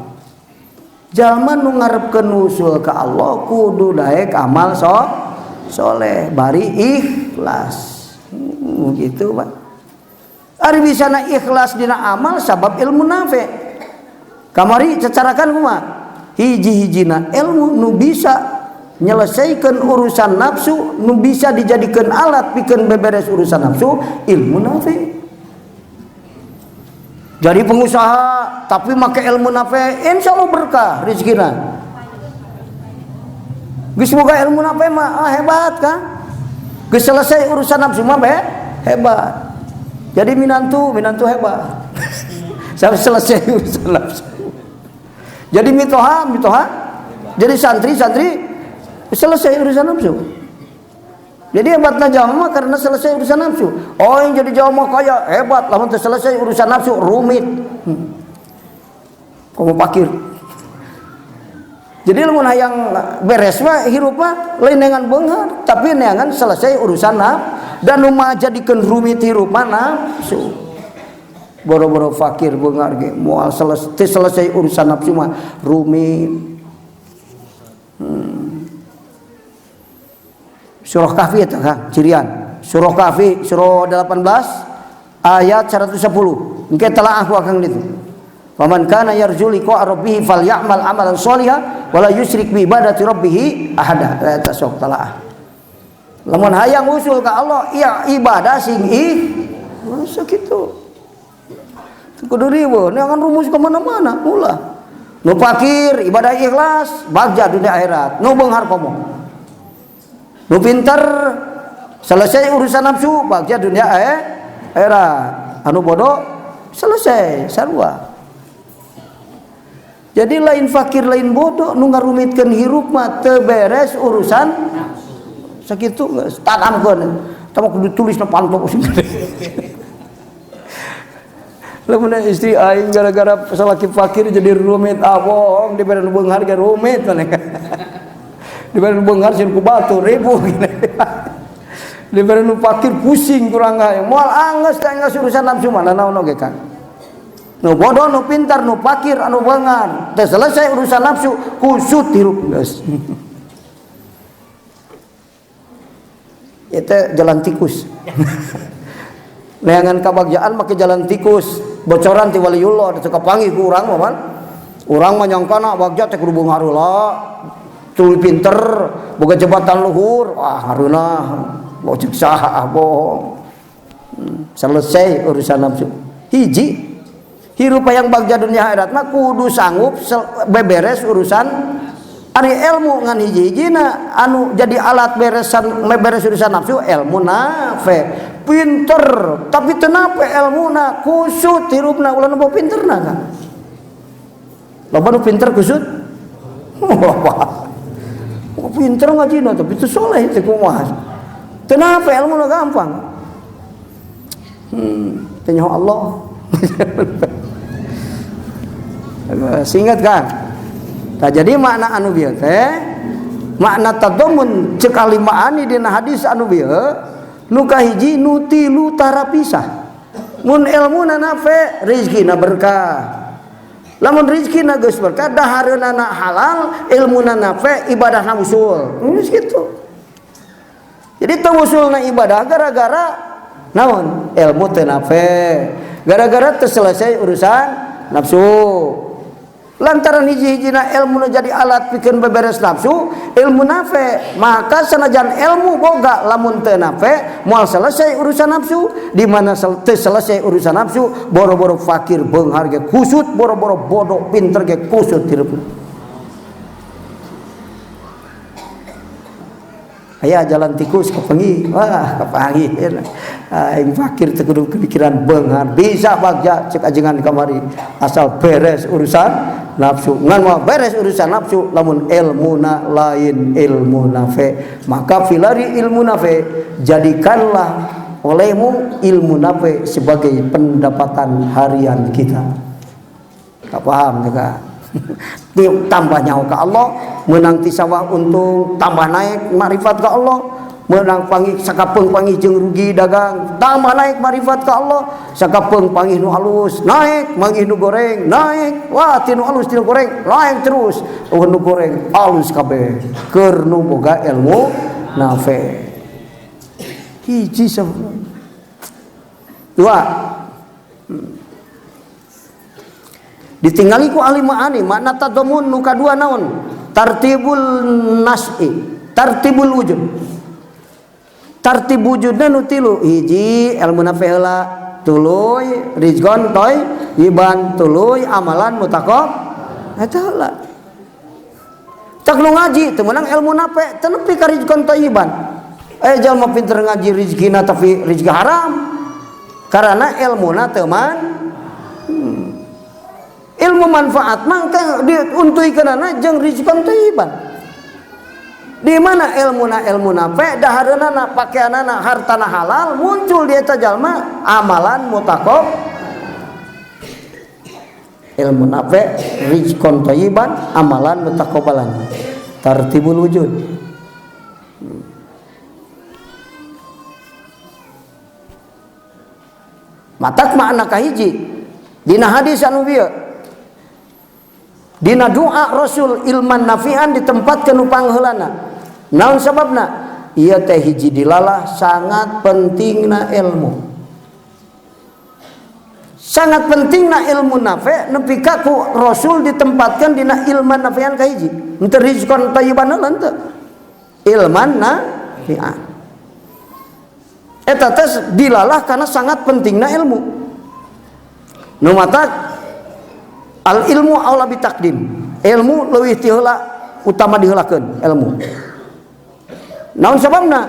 Jalma nu ngarepkeun wusul ka Allah kudu daek amal soleh bari ikhlas. Gitu Pak. Ari bisana ikhlas dina amal sabab ilmu nafi. Kamari cacarakan kumaha? Hiji-hijina ilmu nu bisa nyelesaikan urusan nafsu, nu bisa dijadikan alat pikeun beberes urusan nafsu, ilmu nafi. Jadi pengusaha tapi make ilmu nafi, insyaallah berkah rezekina. Geus boga ilmu nafi mah hebat kan? Geus selesai urusan nafsu mah hebat. Jadi minantu hebat. Sampai selesai urusan nafsu. Jadi mitoha. Jadi santri selesai urusan nafsu. Jadi hebatna jalma karena selesai urusan nafsu. Oh yang jadi jalma kaya hebat, lamun teu selesai urusan nafsu rumit. Komo pakir. Jadi lamun hayang beres mah hirup mah lain neangan beunghar, tapi neangan selesai urusan nafsu dan nu mah jadikeun rumit hirup mah nafsu. Boro-boro fakir beunghar ge moal selesai urusan nafsu mah rumit. Surah Kahfi itu kan cirian. Surah Kahfi surah 18 ayat 110. Engke telah aku akan itu. Faman kana yarju liqa rabbih falyamal amalan sholihan wala yusyrik bi ibadati rabbih ahada. Eta sok telaah. Lamun hayang usul ka Allah, iya ibadah sing ikhlas kitu. Kudu riweuh, neangan rumus ka mana-mana ulah. Nu fakir ibadah ikhlas, bagja dunia akhirat. Nu beunghar komo. Nu pinter selesai urusan nafsu, bagja dunia akhirat. Anu bodoh selesai sarua. Jadi lain fakir lain bodoh nu ngarumitkeun hirup mah teu beres urusan sakitu geus tanamkeun. Tah kudu ditulis na panto. Lamun istri aing gara-gara salaki fakir jadi rumit, ah bohong dibere nu beunghar ge rumit maneh. Dibere nu beunghar sieun ku batur ribu. Dibere nu fakir pusing kurang hayang. Moal anggeus teh anggeus urusan nafsu mah naon oge kan. Nu bodoh, nu pintar, nu fakir, anu beunghar. Teh selesai urusan nafsu, kusut hirup geus. Itu jalan tikus. Neangan kabagjaan make jalan tikus, bocoran ti waliullah teu kapanggih ku urang mah pan. Urang mah nyangkana bagja teh kudu beunghar heula. Tuluy pinter, boga jabatan luhur, wah hareunah, bocek saha bohong. Selesai urusan nafsu. Hiji hirup yang bagja dunia akhirat mah kudu sanggup beberes urusan ari ilmu ngan hiji-hijina anu jadi alat beresan beres urusan nafsu ilmu nafe pinter tapi teu nafe ilmuna kusut hirupna ulah nu pinterna kan loba nu pinter kusut loba pinter ngajina tapi teu soleh teh kumaha teu nafe ilmuna gampang teu nyaho Allah. Singkat kan? Nah, jadi makna anu bieu teh makna tadamun ceuk ahli maani dina hadis anu bieu nu kahiji nu tilu tara pisah. Mun ilmuna nafe rezekina berkah. Lamun rezekina geus berkah dahareunana halal, ilmuna nafe ibadahna usul. Geus kitu. Jadi teu usulna ibadah gara-gara naon? Ilmu teu nafe. Gara-gara teu selesai urusan nafsu. Lantaran hiji-hijina ilmu nu jadi alat pikeun beberes nafsu, ilmu nafe, maka sanajan ilmu boga lamun teu nafe, moal selesai urusan nafsu. Di mana teu selesai urusan nafsu, boro-boro fakir beunghar ge kusut, boro-boro bodoh pinter ge kusut hirup. Aya jalan tikus kapanggih, wah kapanggih. Aing fakir teu kudu kepikiran beunghar, bisa bagja cek ajengan kamari asal beres urusan nafsu. Ngan mah beres urusan nafsu lamun ilmuna lain ilmu nafe, maka filari ilmu nafe jadikanlah olehmu ilmu nafe sebagai pendapatan harian kita. Tak paham juga. Tambah nyawa ke Allah, menang ti sawah untung, tambah naik makrifat ke Allah, menang panggih sakapeung panggih jeung rugi dagang, tambah naik makrifat ke Allah, sakapeung panggih nu alus, naik manggih nu goreng, naik, wah ti nu alus ti nu goreng, naik terus, oh nu goreng alus kabeh, keur nu boga ilmu nafe. Hiji dua. Ditinggali ku ahli ma'ani makna tadamun nu kadua naon tartibul nas'i tartibul wujud tartib wujudna nu tilu hiji ilmu nafe heula tuluy rizqon thayyiban tuluy amalan mutaqab eta heula tak nu ngaji teu meunang ilmu nafe teu nepi ka rizqon thayyiban jalma pinter ngaji rizkina tapi rizki haram karena ilmuna teu man ilmu manfaat mangka diuntuikeunana jeung rizqan thayyiban. Di mana ilmuna ilmu nafe dahareunana pakeanana hartana halal muncul di eta jalma amalan mutaqab ilmu nafe rizqan thayyiban amalan mutaqabbalan tartibul wujud. Matak makna kahiji dina hadis anu bieu dina doa Rasul ilman nafi'an ditempatkeun nu pangheulana. Naon sababna? Ieu teh hiji dilalah sangat pentingna ilmu. Sangat pentingna ilmu nafi' nepi ka ku Rasul ditempatkan dina ilman nafi'an kahiji. Henteu rizqan thayyiban heula henteu. Ilman nafi'an. Eta teh dilalah karena sangat pentingna ilmu. Nu matak al ilmu aula bitakdim. Ilmu leuwih ti heula utama diheulakeun ilmu. Naon sababna?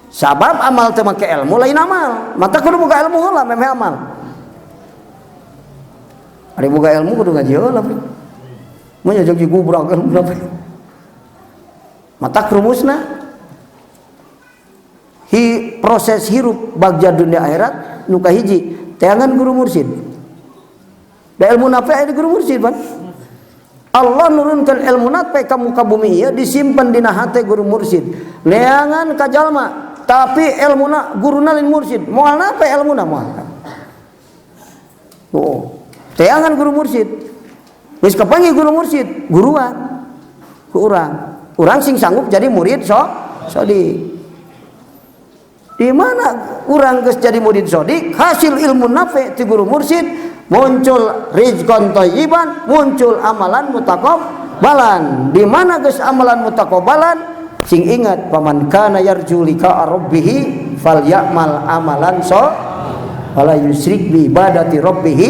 Sabab amal teu make ilmu lain amal. Mata kudu boga ilmu heula memeh amal. Ari boga ilmu kudu ngaji heula. Mun jog gubrak ilmu nape. Mata rumusna hi proses hirup bagja dunia akhirat nu kahiji teangan guru mursyid. Da ilmu nafe aya di guru mursyid pan. Allah nurunkan ilmu nafe ka muka bumi ieu disimpan dina hate guru mursyid. Neangan ka jalma tapi ilmuna guruna lain mursyid. Moal nafe ilmuna moal. Oh, teangan guru mursyid. Geus kapanggih guru mursyid, guruan ku urang. Urang sing sanggup jadi murid so sodi. Di mana urang geus jadi murid sodik, hasil ilmu nafi ti guru mursid, muncul rizqan thayyiban, muncul amalan mutaqabbalan. Di mana geus amalan mutaqabbalan, sing ingat paman kana yarju liqa rabbih falyamal amalan so wala yusrik bi ibadati rabbih.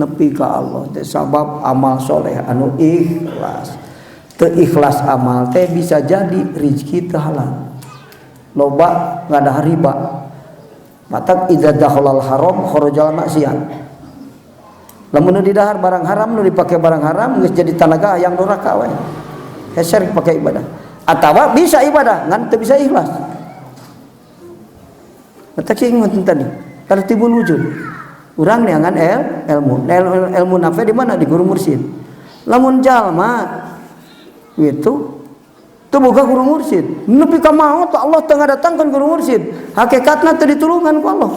Nepi ka Allah teh sabab amal soleh anu ikhlas. Teu ikhlas amal teh bisa jadi rezeki teu halal. Loba ngadahar riba. Matak idza dakhalal haram kharajal maksiat. Lamun nu didahar barang haram, nu dipake barang haram geus jadi tanaga yang doraka we. Heser pake ibadah. Atawa bisa ibadah ngan teu bisa ikhlas. Matak sing ngoten tadi, tartibul wujud. Urang neangan ilmu. Ilmu nafi di mana? Di guru mursyid. Lamun jalma itu teu boga guru mursyid, nepi ka maot Allah teu ngadatangkeun guru mursyid. Hakikatna teu ditulungan ku Allah.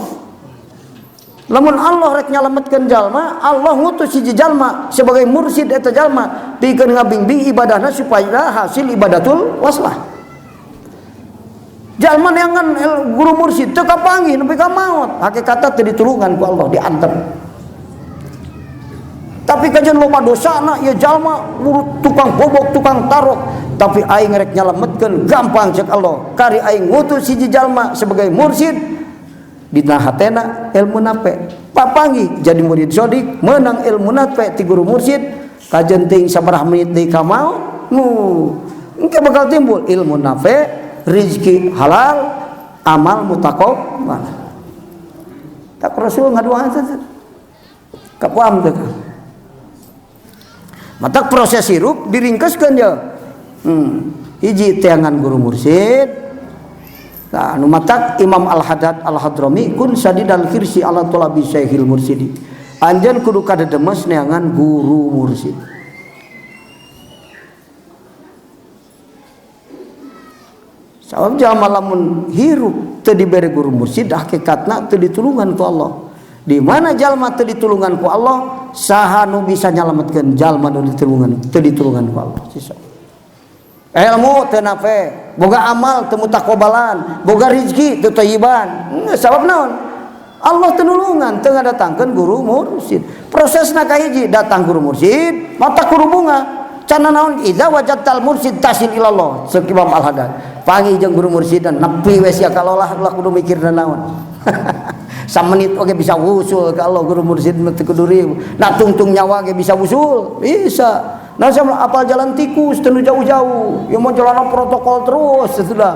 Lamun Allah rek nyalametkeun jalma, Allah ngutus hiji jalma sebagai mursyid eta jalma pikeun ngabingbing ibadahna supaya hasil ibadatul waslah. Jalma neangan guru mursyid teu kapanggih nepi ka maot, hakikatna teu ditulungan ku Allah, diantem. Tapi kajian loba dosana ieu jalma urut tukang bobok, tukang tarok, tapi aing rek nyalametkeun gampang cek Allah. Kari aing ngutus hiji jalma sebagai mursyid dina hatena ilmu nape. Papanggih jadi murid sodik, menang ilmu nape ti guru mursyid, kajen teuing sabaraha menit deui ka maot, engke bakal timbul ilmu nape, rizki halal, amal mutaqabbal. Tak Rasul ngadoa teh. Kapam teh. Matak proses hirup diringkeskeun ye. Hiji teangan guru mursyid. Nah, nu matak Imam Al-Haddad Al-Hadrami kun sadidal khirsi ala tolabi syekhil mursidi. Anjeun kudu kadedemes neangan guru mursyid. Sabab jalma lamun hirup teu dibere guru mursyid hakikatna teu ditulungan ku Allah. Di mana jalma teu ditulungan ku Allah, saha nu bisa nyalametkeun jalma nu ditulungan teu ditulungan ku Allah. Sisa. Ilmu teu nafe, boga amal teu mutaqabbalan, boga rezeki teu thayyiban. Sabab naon? Allah teu nulungan, teu ngadatangkeun guru mursyid. Prosesna kahiji datang guru mursyid, mata kudu bunga. Cana naon? Idza wajadtal mursyid tasil ilallah. Ceuk Imam Al-Haddad. Panggih jeung guru mursyid dan nepi we sia kalolah ulah kudu mikir naon. Samenit oge bisa wusul ka Allah guru mursyid mah teu kudu riweuh. Nah tungtung nyawa ge bisa wusul, bisa. Nah saya apal jalan tikus teu jauh-jauh. Ya mau jalan protokol terus sudah.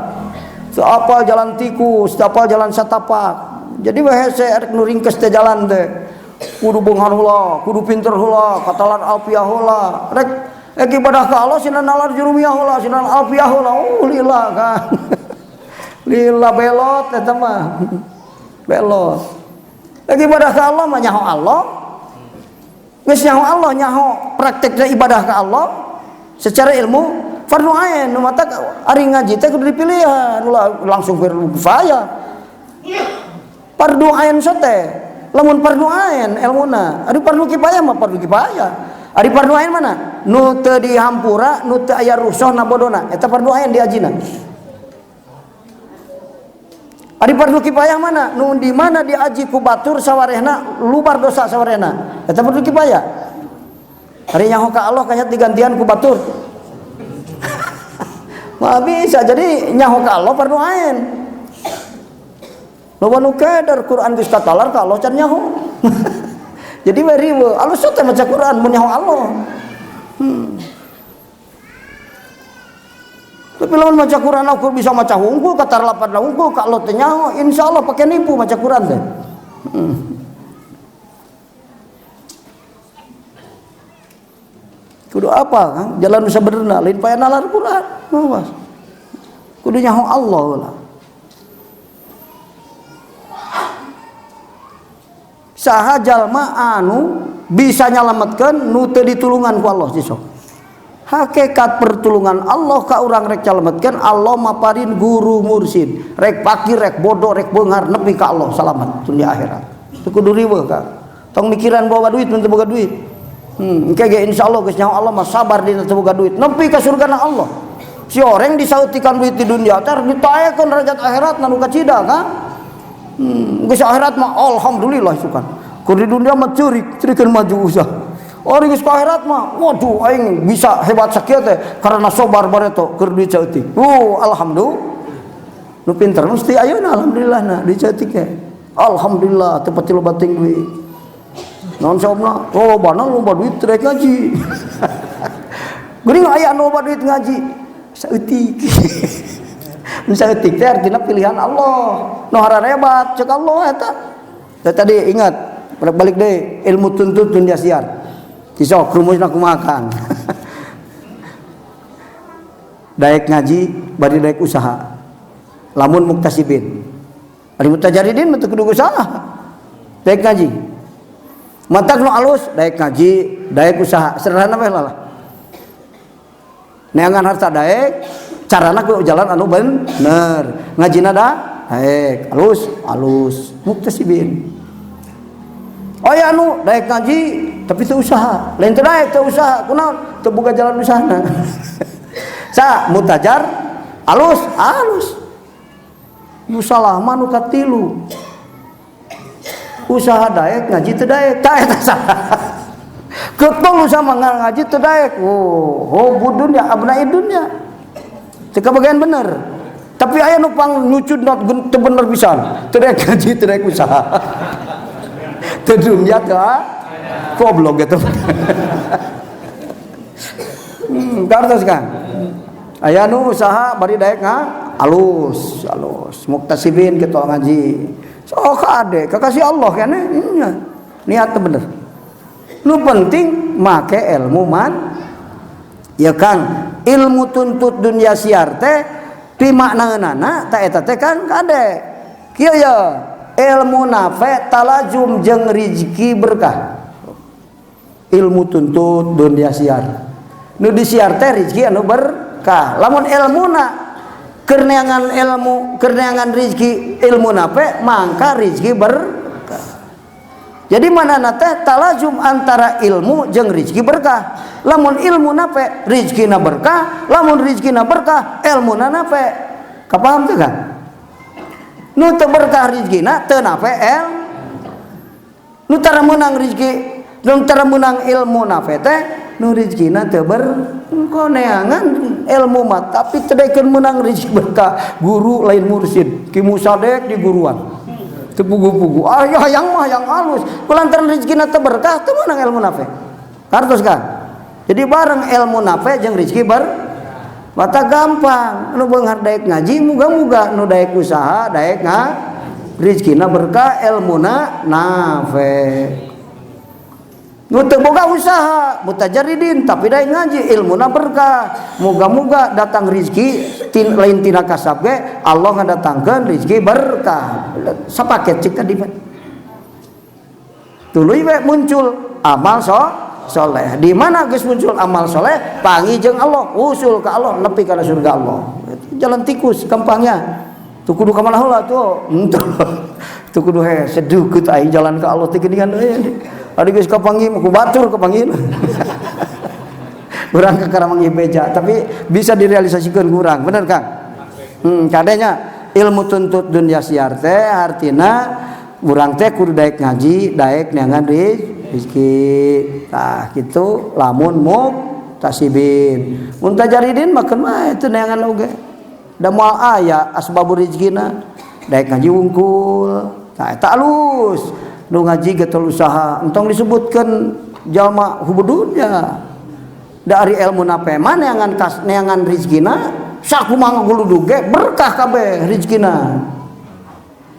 Apal jalan tikus, apal jalan satapak. Jadi we hese rek nu ringkes teh jalan teh. Kudu beunghar heula, kudu pinter heula, katalan alfiah heula. Rek ibadah ka Allah sina nalar jurumiyah heula, sina alfiah heula. Lila kan. Lila belot eta mah. Belot. Rek ibadah ka Allah mah nyaho Allah. Geus nyaho Allah, nyaho praktekna ibadah ka Allah secara ilmu fardu ain. Nu matak ari ngaji teh kudu dipilihan, ulah langsung fardu kifayah. Fardu ain sote, lamun fardu ain ilmuna, ari fardu kifayah mah fardu kifayah. Ari fardu ain mana? Nu teu dihampura, nu teu aya rusuhna bodona, eta fardu ain diajina. Ari fardu kifayah mana? Nu di mana diaji ku batur sawarehna, lubar dosa sawarehna, eta fardu kifayah. Ari nyaho ka Allah kanyat digantian ku batur. Mah bisa jadi nyaho ka Allah fardu ain. Loba nu keder Quran geus katalar ka Allah can nyaho. Jadi we riweuh, alus teh maca Quran mun nyaho Allah. Tapi lamun maca Quran aku bisa maca hungkul katar lapan hungkul ka Allah teh nyaho, insyaallah pake nipu maca Quran teh. Kudu apa kan? Jalan nu sabenerna lain paya nalar Quran. Awas. Kudu nyaho Allah lah. Saha jalma anu bisa nyalametkeun nu teu ditulungan ku Allah sisok. Hakikat pertulungan Allah ka urang rek nyalametkeun, Allah maparin guru mursyid. Rek pakir, rek bodoh, rek beunghar nepi ka Allah salamat dunia akhirat. Teu kudu riweuh ka. Tong mikiran bawa duit mun teu boga duit. Engke ge insyaallah geus nyaho Allah mah sabar dina teu boga duit nepi ka surgana Allah. Si orang disautikan duit di dunia teh ditaekeun derajat akhirat nu kacida kan. Geus akhirat mah alhamdulillah sukan. Keur di dunia mah ceurik, ceurikeun maju usaha. Orang geus ka akhirat mah, waduh aing bisa hebat sakieu teh karena sobar bareto keur duit saeutik. Oh, alhamdulillah. Nu pinter mesti ayeuna alhamdulillah na duit saeutik teh. Alhamdulillah teu pati loba teuing duit. Naon sababna? Lolobana loba duit rek ngaji. Geuning aya anu loba duit ngaji saeutik. Nu saeutik teh artina pilihan Allah. Nu hararebat cek Allah eta. Tadi ingat balik deui ilmu tuntut dunia siar. Kisok rumusna kumaha Kang? Daek ngaji bari daek usaha. Lamun muktasibin. Ari mutajaridin mah teu kudu usaha. Daek ngaji. Matak nu alus daek ngaji, daek usaha. Sederhana we lah. Neangan harta daek, carana ku jalan anu bener. Ngajina da daek, alus, alus, muktasibin. Oh ya anu daek ngaji tapi teu usaha. Lain teu daek teu usaha, kunaon? Teu boga jalan usahana. Sa mutajar alus, alus. Nu salah mah nu katilu. Usaha daek ngaji teu daek, tah eta salah. Ketol sama ngaji teu daek. Oh, hubud dunya abnaid dunya. Teu kabagian bener. Tapi aya nu pang nyucud teu bener pisan. Teu daek ngaji, teu daek usaha. Teu dunya teu goblok gitu. Kartos kan. Aya nu usaha bari daek alus, alus. Muktasibin kitu ngaji. So kade kekasih Allah kene nya. Niat teu bener. Nu penting make ilmu man. Ya Kang, ilmu tuntut dunia siar teh pimaknaeunana ta eta teh Kang kade. Kieu ya, ilmu nafe talazum jeung rizki berkah. Ilmu tuntut dunia siar. Nu disiar teh rizki anu berkah. Lamun ilmuna keur neangan ilmu, keur neangan rizki ilmu nafe, mangka rizki berkah. Jadi mana teh talazum antara ilmu jeung rizki berkah. Lamun ilmu nafe, rizkina berkah, lamun rizkina berkah, ilmuna nafe. Kapaham teu kan? Nu teu berkah rizkina teu nafe el. Nu tara meunang rizki, nu tara meunang ilmu nafe teh nu rizkina teu ber neangan ilmu mah tapi teu daekeun meunang rizki berkah. Guru lain mursid, Ki Musadek di guruan. Teu pugu-pugu. Ah ya hayang mah hayang alus. Kulantaran rizkina teu berkah teu meunang ilmu nafe. Kartos kan? Jadi bareng ilmu nafe jeung rizki ber mata gampang. Nu beunghar daek ngaji muga-muga nu daek usaha daek rizkina berkah ilmuna nafe. Nu teu boga usaha mutajaridin tapi daek ngaji ilmuna berkah. Muga-muga datang rizki lain tina kasab ge Allah ngadatangkeun rizki berkah. Sapaket cik tadi mah. Tuluy we muncul amal soleh. Di mana geus muncul amal soleh, panggih jeung Allah, usul ke Allah nepi kana surga Allah. Itu jalan tikus gampangnya. Tuh kudu ka mana heula tuh. Henteu. Tuh kudu he sedukeut aing jalan ke Allah teh geuningan euy. Ari geus kapanggih mah ku batur kapanggih. Urang kakara manggih beja, tapi bisa direalisasikeun ku urang, bener Kang? Kadenya ilmu tuntut dunia siar teh artina urang teh kudu daek ngaji, daek neangan rizki. Tah kitu lamun muktasibin. Mun tajaridin mah keun mah itu neangan oge. Da moal aya asbabur rizkina, daek ngaji wungkul. Tah eta alus. Nu ngaji getol usaha, entong disebutkeun jalma hubudunnya. Da ari ilmu nape mah neangan kas neangan rizkina, sakumaha ngaguludug ge berkah kabeh rizkina.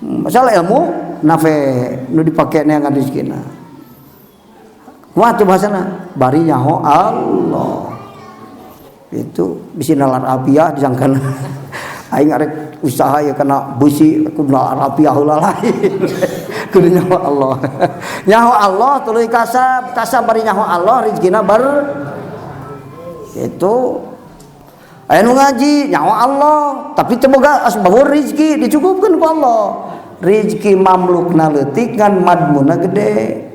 Masalah ilmu nafe nu dipake neangan rizkina. Wah tuh bahasana bari nyaho Allah. Itu bisi nalar alfiah disangkana. Aing arek usaha ya kana busi kudu nalar alfiah heula lain. Kudu nyaho Allah. Nyaho Allah tuluy kasab, kasab bari nyaho Allah rizkina ber itu. Aya nu ngaji nyaho Allah tapi teu boga asbabur rizki dicukupkeun ku Allah. Rizki mamlukna leutik ngan madmuna gede.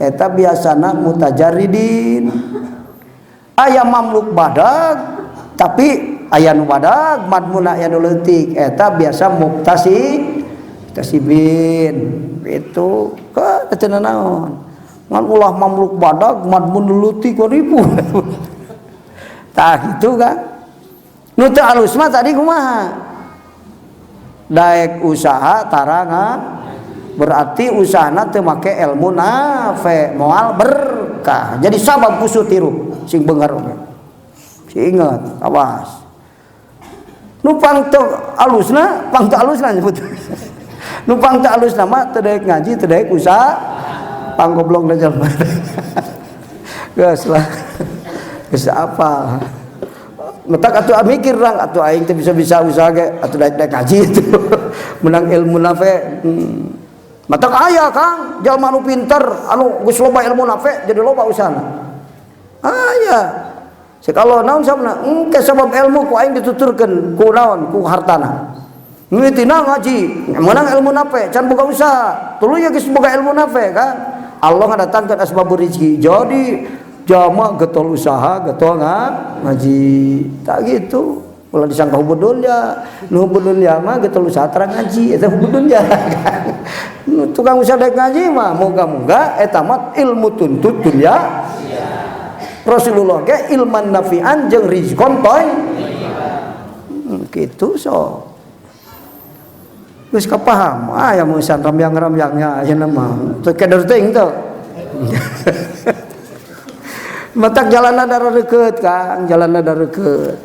Eta biasana mutajaridin. Aya mamluk badag tapi Aya nu badag, madmuna aya nu leutik, eta biasa muktasibin itu ke teu naon. Ngan ulah mamluk badag, madmun leutik, ribu. Tah gitu kan. Nu teu alus mah tadi kumaha? Daek usaha tara berarti usahana teu make ilmu nafe, moal berkah. Jadi sabab kusut hirup sing beunghar oge. Sing inget, awas. Nu pang teu alusna, pang teu alusna nyebut. Nu pang teu alusna mah teu daek ngaji, teu daek usaha, pang goblok da jelema. Geus lah. Geus apa? Matak atuh mikir rang atuh aing teh bisa-bisa usaha ge atuh daek-daek ngaji itu. Menang ilmu nafe. Matak aya Kang, jalma anu pinter, anu geus loba ilmu nafe jadi loba usahana. Aya. Sekalo naon sabna? Engke sabab ilmu ku aing dituturkeun ku naon? Ku hartana. Mimitina ngaji, menang ilmu nafe, can boga usaha. Tuluy geus boga ilmu nafe kan. Allah ngadatangkeun asbabur rizki. Jadi jama getol usaha, getol ngaji. Tak gitu. Ulah disangka hubud dunya. Nu hubud dunya mah getol usaha terang ngaji, eta hubud dunya. Tukang usaha daek ngaji mah moga-moga eta mah ilmu tuntut dunya. Rasulullah ge ilman nafi'an jeung rizqon toy. Gitu so. Geus kapaham, aya mun ramyang-ramyangnya ayeuna mah. Teu keder teuing teu. Matak jalanna darah deukeut Kang, jalanna darah deukeut.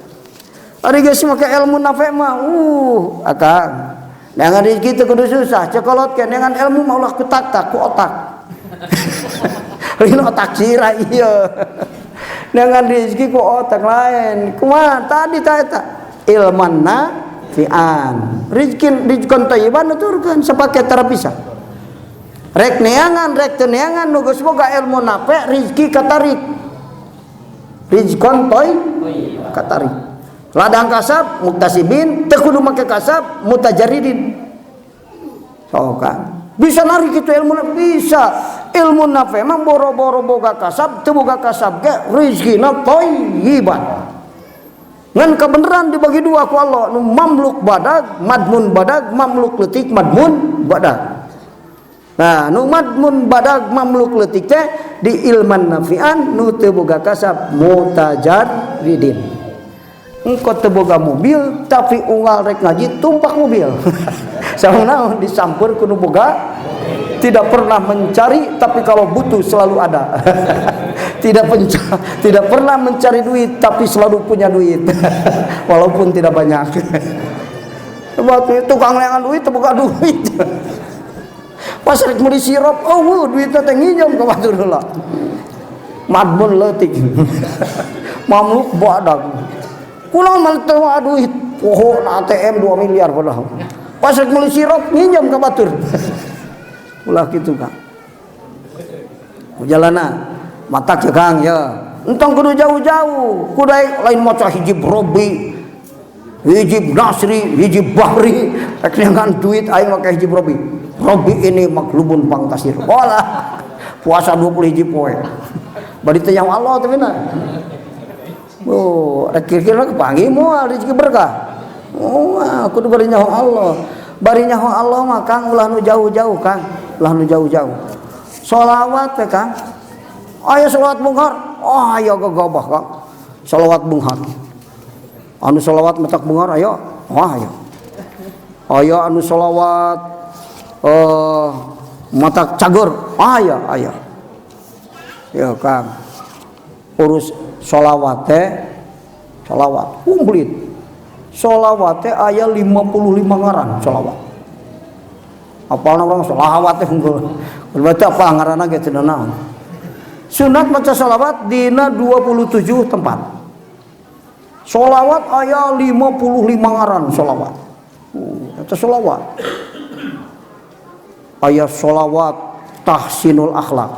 Ari geus make ilmu nafe mah, akang. Neangan rezeki teu kudu susah, cekolot ke neangan ilmu mah ulah ku tak-tak ku otak. Lain otak sirah ieu. Neangan rezeki ku otak lain. Kumaha tadi ta eta? Ilman nafi'an. Rizkin rizqon thayyiban nuturkeun sapaket tara bisa. Rek neangan rek teu neangan nu geus boga ilmu nafe rezeki katarik. Rizqon toy katarik. Ladang kasab muktasibin, teu kudu make kasab mutajaridin. So kan. Bisa narik itu ilmu, bisa. Ilmu nafe emang boro-boro boga kasab, teu boga kasab ge rezekina thayyiban. Ngan kebenaran dibagi dua ku Allah, nu mamluk badag, madmun badag, mamluk leutik, madmun badag. Nah, nu madmun badag, mamluk leutik teh di ilman nafi'an, nu teu boga kasab mutajarridin. Engko teu boga mobil tapi unggal rek ngaji tumpak mobil. Sauna disampur ku nu boga, tidak pernah mencari tapi kalau butuh selalu ada. Tidak pernah mencari duit tapi selalu punya duit. Walaupun tidak banyak. Waktu tukang neangan duit teu boga duit. Pas rek meuli sirup, oh duitna teh nginjem ka batur heula. Madmun leutik. Mamluk badag. Kunaon mah teu duit? Poho na ATM 2 miliar padahal. Pas rek meuli sirup nginjem ka batur. Ulah kitu Kang. Jalana matak ya Kang ya. Entong kudu jauh-jauh, kudu lain maca hijib Robi, hijib Nasri, hijib Bahri, rek neangan duit aing make hijib Robi. Robi ini maklubun pangtasir. Olah puasa 20 hiji poe. Bari teh nyaho Allah teh bener. Oh, rek kira-kira kepanggih moal rezeki berkah. Oh, kudu bari nyaho Allah. Bari nyaho Allah mah Kang ulah nu jauh-jauh Kang, ulah nu jauh-jauh. Sholawat teh Kang. Aya sholawat bunghar. Oh, aya gagabah Kang. Sholawat bunghar. Anu sholawat matak bunghar aya. Wah, aya. Aya anu sholawat matak cager. Aya, aya. Ya Kang. Urus sholawat teh, sholawat komplit. Sholawat teh aya 55 ngaran sholawat. Apalna urang sholawat teh unggul. Berarti apa ngaranna ge teu naon. Sunat maca sholawat dina 27 tempat. Sholawat aya 55 ngaran sholawat. Eta sholawat. Aya sholawat tahsinul akhlak.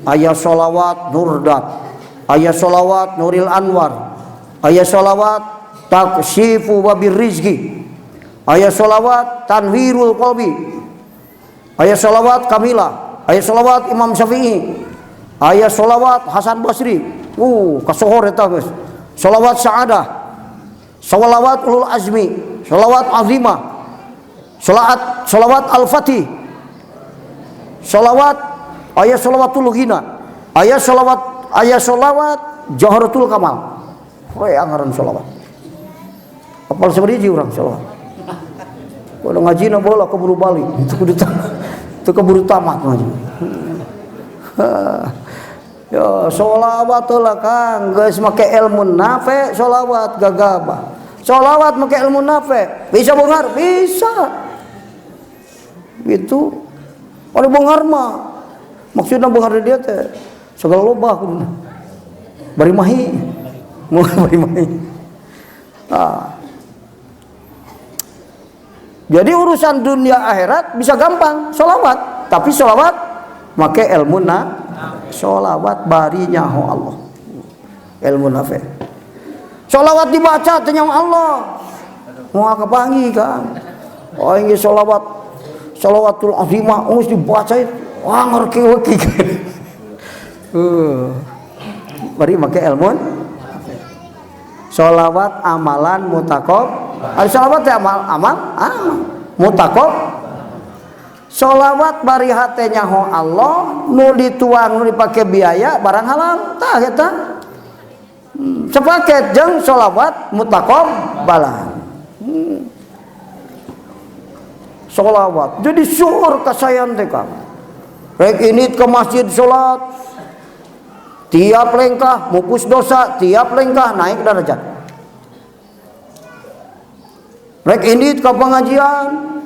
Aya sholawat nurdat. Aya sholawat nuril anwar. Aya sholawat taksifu wabir rizki. Aya sholawat tanwirul qalbi. Aya sholawat kamilah. Aya sholawat Imam Syafi'i. Aya sholawat Hasan Basri. Kasohor eta geus. Sholawat sa'adah. Sholawat ulul azmi, sholawat azimah, sholawat sholawat al-fatih, sholawat aya, sholawatul ghina aya, sholawat aya, sholawat jawharatul kamal. We ngaran sholawat apal sabaraha urang sholawat? Kalau ngaji na bola keburu balik itu, kudu itu keburu tamat ngaji. Ya, sholawat lah, Kang, geus make ilmu nafe sholawat gagabah. Sholawat make ilmu nafe bisa beunghar, bisa. Itu ada beunghar mah, maksudnya beunghar dia teh segala loba kuduna bari mahi, mau bari mahi. Ah. Jadi urusan dunia akhirat bisa gampang sholawat, tapi sholawat make ilmu na, sholawat bari nyaho Allah, ilmu nafe. Sholawat dibaca teh nyaho Allah mau kapanggih kan. Oh, ini sholawat sholawatul azimah geus dibaca, wah, ngerti weki. Bari make ilmu. Sholawat amalan mutakob. Ada sholawat ya, amal amal amal mutakob. Sholawat bari hate nyaho Allah, nu dituang, nu dipake biaya barang halal, tah eta. Sepaket jeung sholawat mutaqabbalan. Sholawat jadi syukur kasayan teh, Kang. Rek ini ke masjid sholat, tiap lengkah mupus dosa, tiap lengkah naik derajat. Rek ini ke pengajian,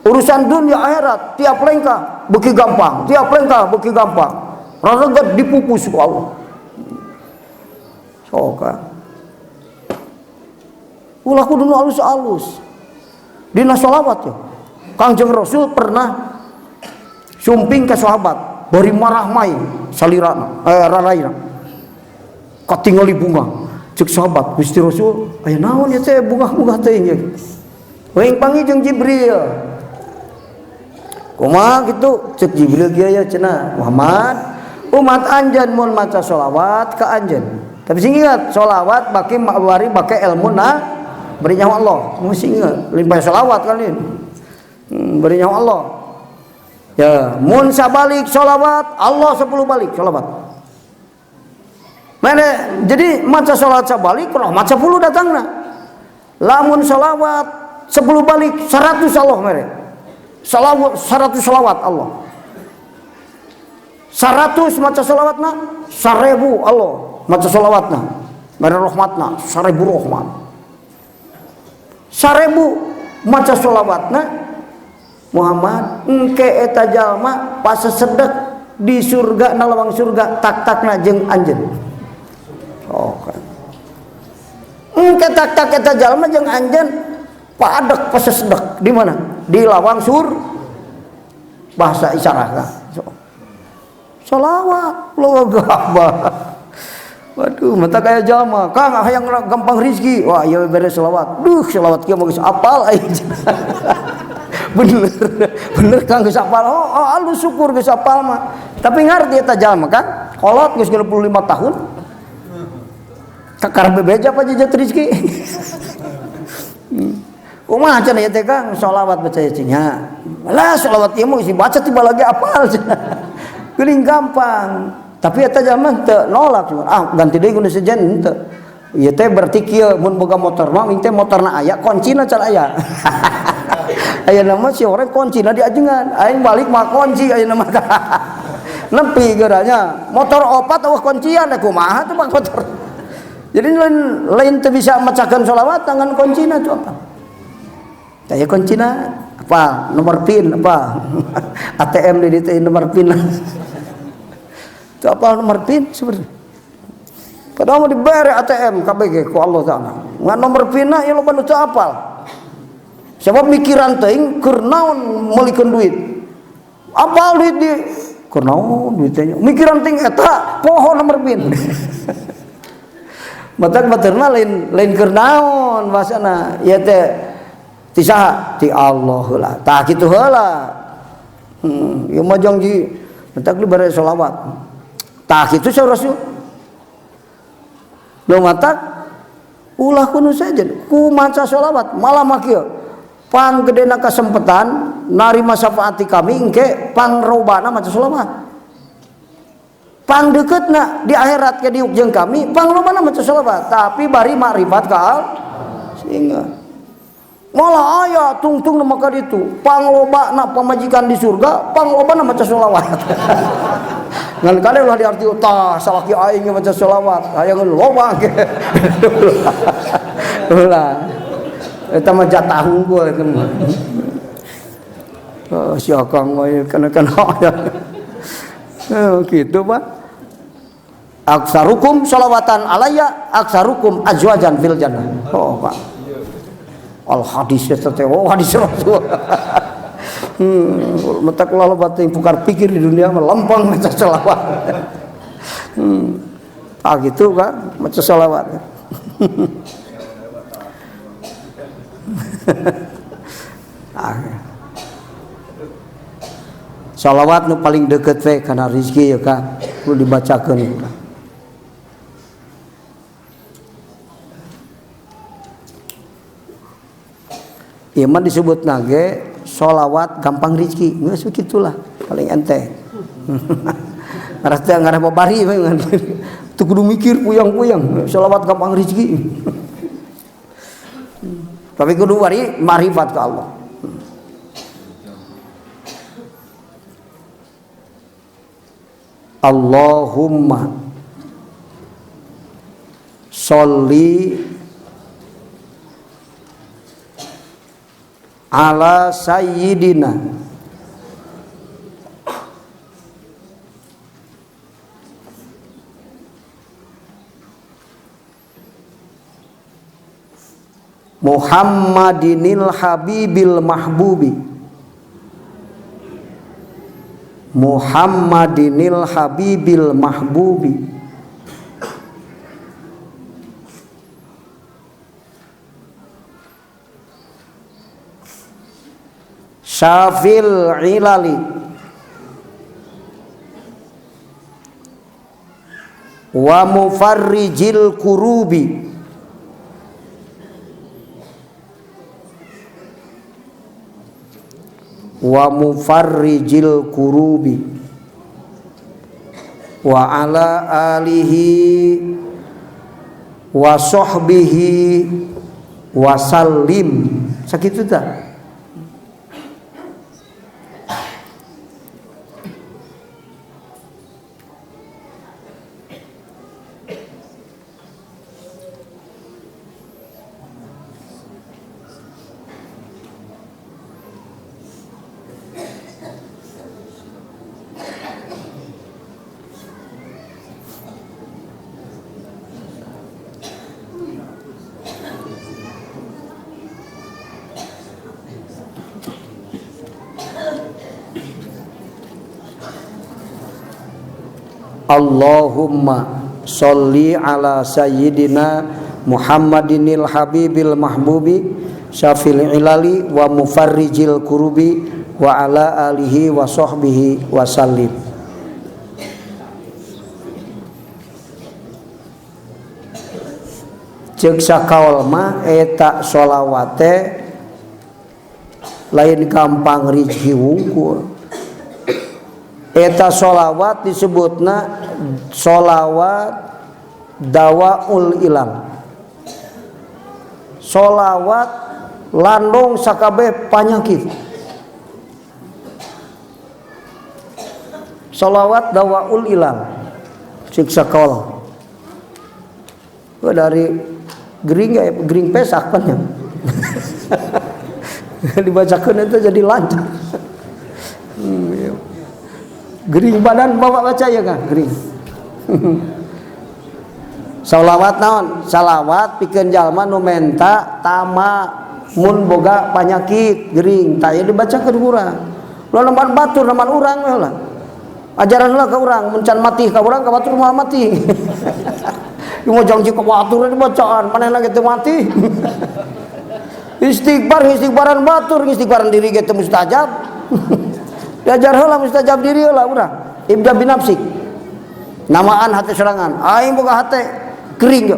urusan dunia akhirat tiap lengkah beki gampang, tiap lengkah beki gampang, rareget dipupus ku Allah. Sok, Kang. Ulah kudu nu alus-alus dina sholawat ya. Kangjeng Rasul pernah sumping ke sahabat bari marah mai salirana, raraina katingali bunga. Cek sahabat, "Gusti Rasul, aya naon ya teh bunga-bunga teh?" Wing panggih jeung Jibril. Kumaha gitu? Cek Jibril kieu ya cenah, "Muhammad, umat anjeun mun maca sholawat ka anjeun, tapi sing ingat sholawat baki bari make ilmu na, beri nyawa Allah." Mesti ingat limpah sholawat kan ini. Beri nyawa Allah ya. Mun sabalik sholawat, Allah 10 balik sholawat. Mana jadi maca sholawat sabalik, rahmat 10 datangna. Lamun sholawat 10 balik, 100 Allah mere. Salawat 100 sholawat Allah. 100 maca sholawatna, 1000 Allah maca sholawatna. Mere rahmatna, 1000 rahmat. 1000 maca sholawatna Muhammad, engke eta jalma pasesedek di surga, na lawang surga tak-takna jeung anjeun. Oh, kan. Engke tak-tak eta jalma jeung anjeun padek pasesedek di mana? Di lawang sur, bahasa isyarat kan. So. Salawat lo gabah. Waduh, mata kayak jalma, Kang, hayang gampang rezeki. Wah, iya beres selawat. Duh, selawat kieu mah geus apal aing. Bener, bener Kang, geus apal. Oh, alus, syukur geus apal mah. Tapi ngarti eta jalma kan? Kolot geus 65 tahun. Kakara bebeja apa jejak rezeki. Kumaha cenah ieu teh, Kang? Sholawat baca ya nya. Lah, sholawat ieu mah geus dibaca tiba lagi apal cenah. Geuning gampang. Tapi eta jalma teu nolak, ah, ganti deui ku sejen henteu. Ieu teh berarti kieu, mun boga motor mah teh motorna aya, kuncina can aya. Aya nama si orang kuncina diajengan, aing balik mah kunci aya nama. Nepi geuranya motor opat euweuh kuncian, kumaha tuh mah motor. Jadi lain lain teu bisa macakeun sholawat tangan kuncina tuh apa? Kaya kuncina apa? Nomor PIN apa? ATM di dieu nomor PIN. Itu apa nomor PIN seperti. Padahal mau diberi ATM KBG ku Allah Ta'ala. Ngan nomor PIN ya loba nu teu apal. Sebab mikiran teuing keur naon meulikeun duit. Apal duit di keur naon duit teh. Mikiran teuing eta poho nomor PIN. Matak baturna lain lain keur naon bahasana ieu teh, ti saha? Ti Allah heula. Tah kitu heula. Ieu mah janji matak dibere selawat. Tah kitu sa Rasul. Lu matak Ulah kuno sejen ku maca sholawat malah mah kieu. Panggedena kasempetan narima syafaat kami engke pangrobana maca sholawat. Pang deketna di akhirat ke diuk jeung kami panglobana maca sholawat tapi bari makrifat ka sehingga malah aya tungtung maka ditu panglobana pamajikan di surga panglobana maca sholawat. Ngan kade ulah diarti tah salaki aing maca sholawat hayang loba ge. Ulah eta mah jatah unggul eta mah. Oh, si akang mah kana-kana aya. Gitu Pak. Aksarukum sholawatan alayya aksarukum azwajan fil jannah. Oh Pak. Al hadis eta teh, oh hadis Rasul. Matak ulah loba teh pukar pikir di dunia mah lempeng maca sholawat. Ah gitu Pak, maca sholawat. Ah. Sholawat nu paling deket we kana rezeki ya Kak, kudu dibacakeun. Ieu mah disebut nage sholawat gampang rezeki, geus begitulah paling enteng. Ngarah teh ngarah babari we ngan. Teu kudu mikir puyang-puyang, sholawat gampang rezeki. Tapi kudu bari marifat ka Allah. Allahumma sholli ala sayyidina Muhammadinil habibil mahbubi Muhammadinil habibil mahbubi Syafil ilali wa mufarrijil kurubi wa mufarrijil kurubi wa ala alihi wa sahbihi wa sallim. Sakitu tah. Allahumma sholli ala sayyidina Muhammadinil habibil mahbubi syafil ilali wa mufarrijil kurubi wa ala alihi wa sahbihi wa sallim. Ceuk sakaol mah eta sholawate lain gampang rizki wungkul. Eta sholawat disebutna sholawat dawaul ilang. Sholawat landong sakabeh panyakit. Sholawat dawaul ilang. Siksa kaol. Dari gering ya, gering pesak pan ya. Dibacakeun itu jadi lancar. Iya. Gering badan bapak baca ya kan, gering. Salawat naon? Salawat pikeun jalma nu menta tama mun boga panyakit gering, tah ieu dibacakeun urang. Ulah nempan batur nempan urang we lah. Ajaran heula ka urang, mun can mati ka urang ka batur moal mati. Ieu mah janji ka batur dibacaan, manehna ge teu mati. Istighfar istighfaran batur, istighfaran diri ge teu mustajab. Diajar heula mustajab diri heula urang. Ibda binafsik. Namaan hate sorangan. Aing boga hate kering ge.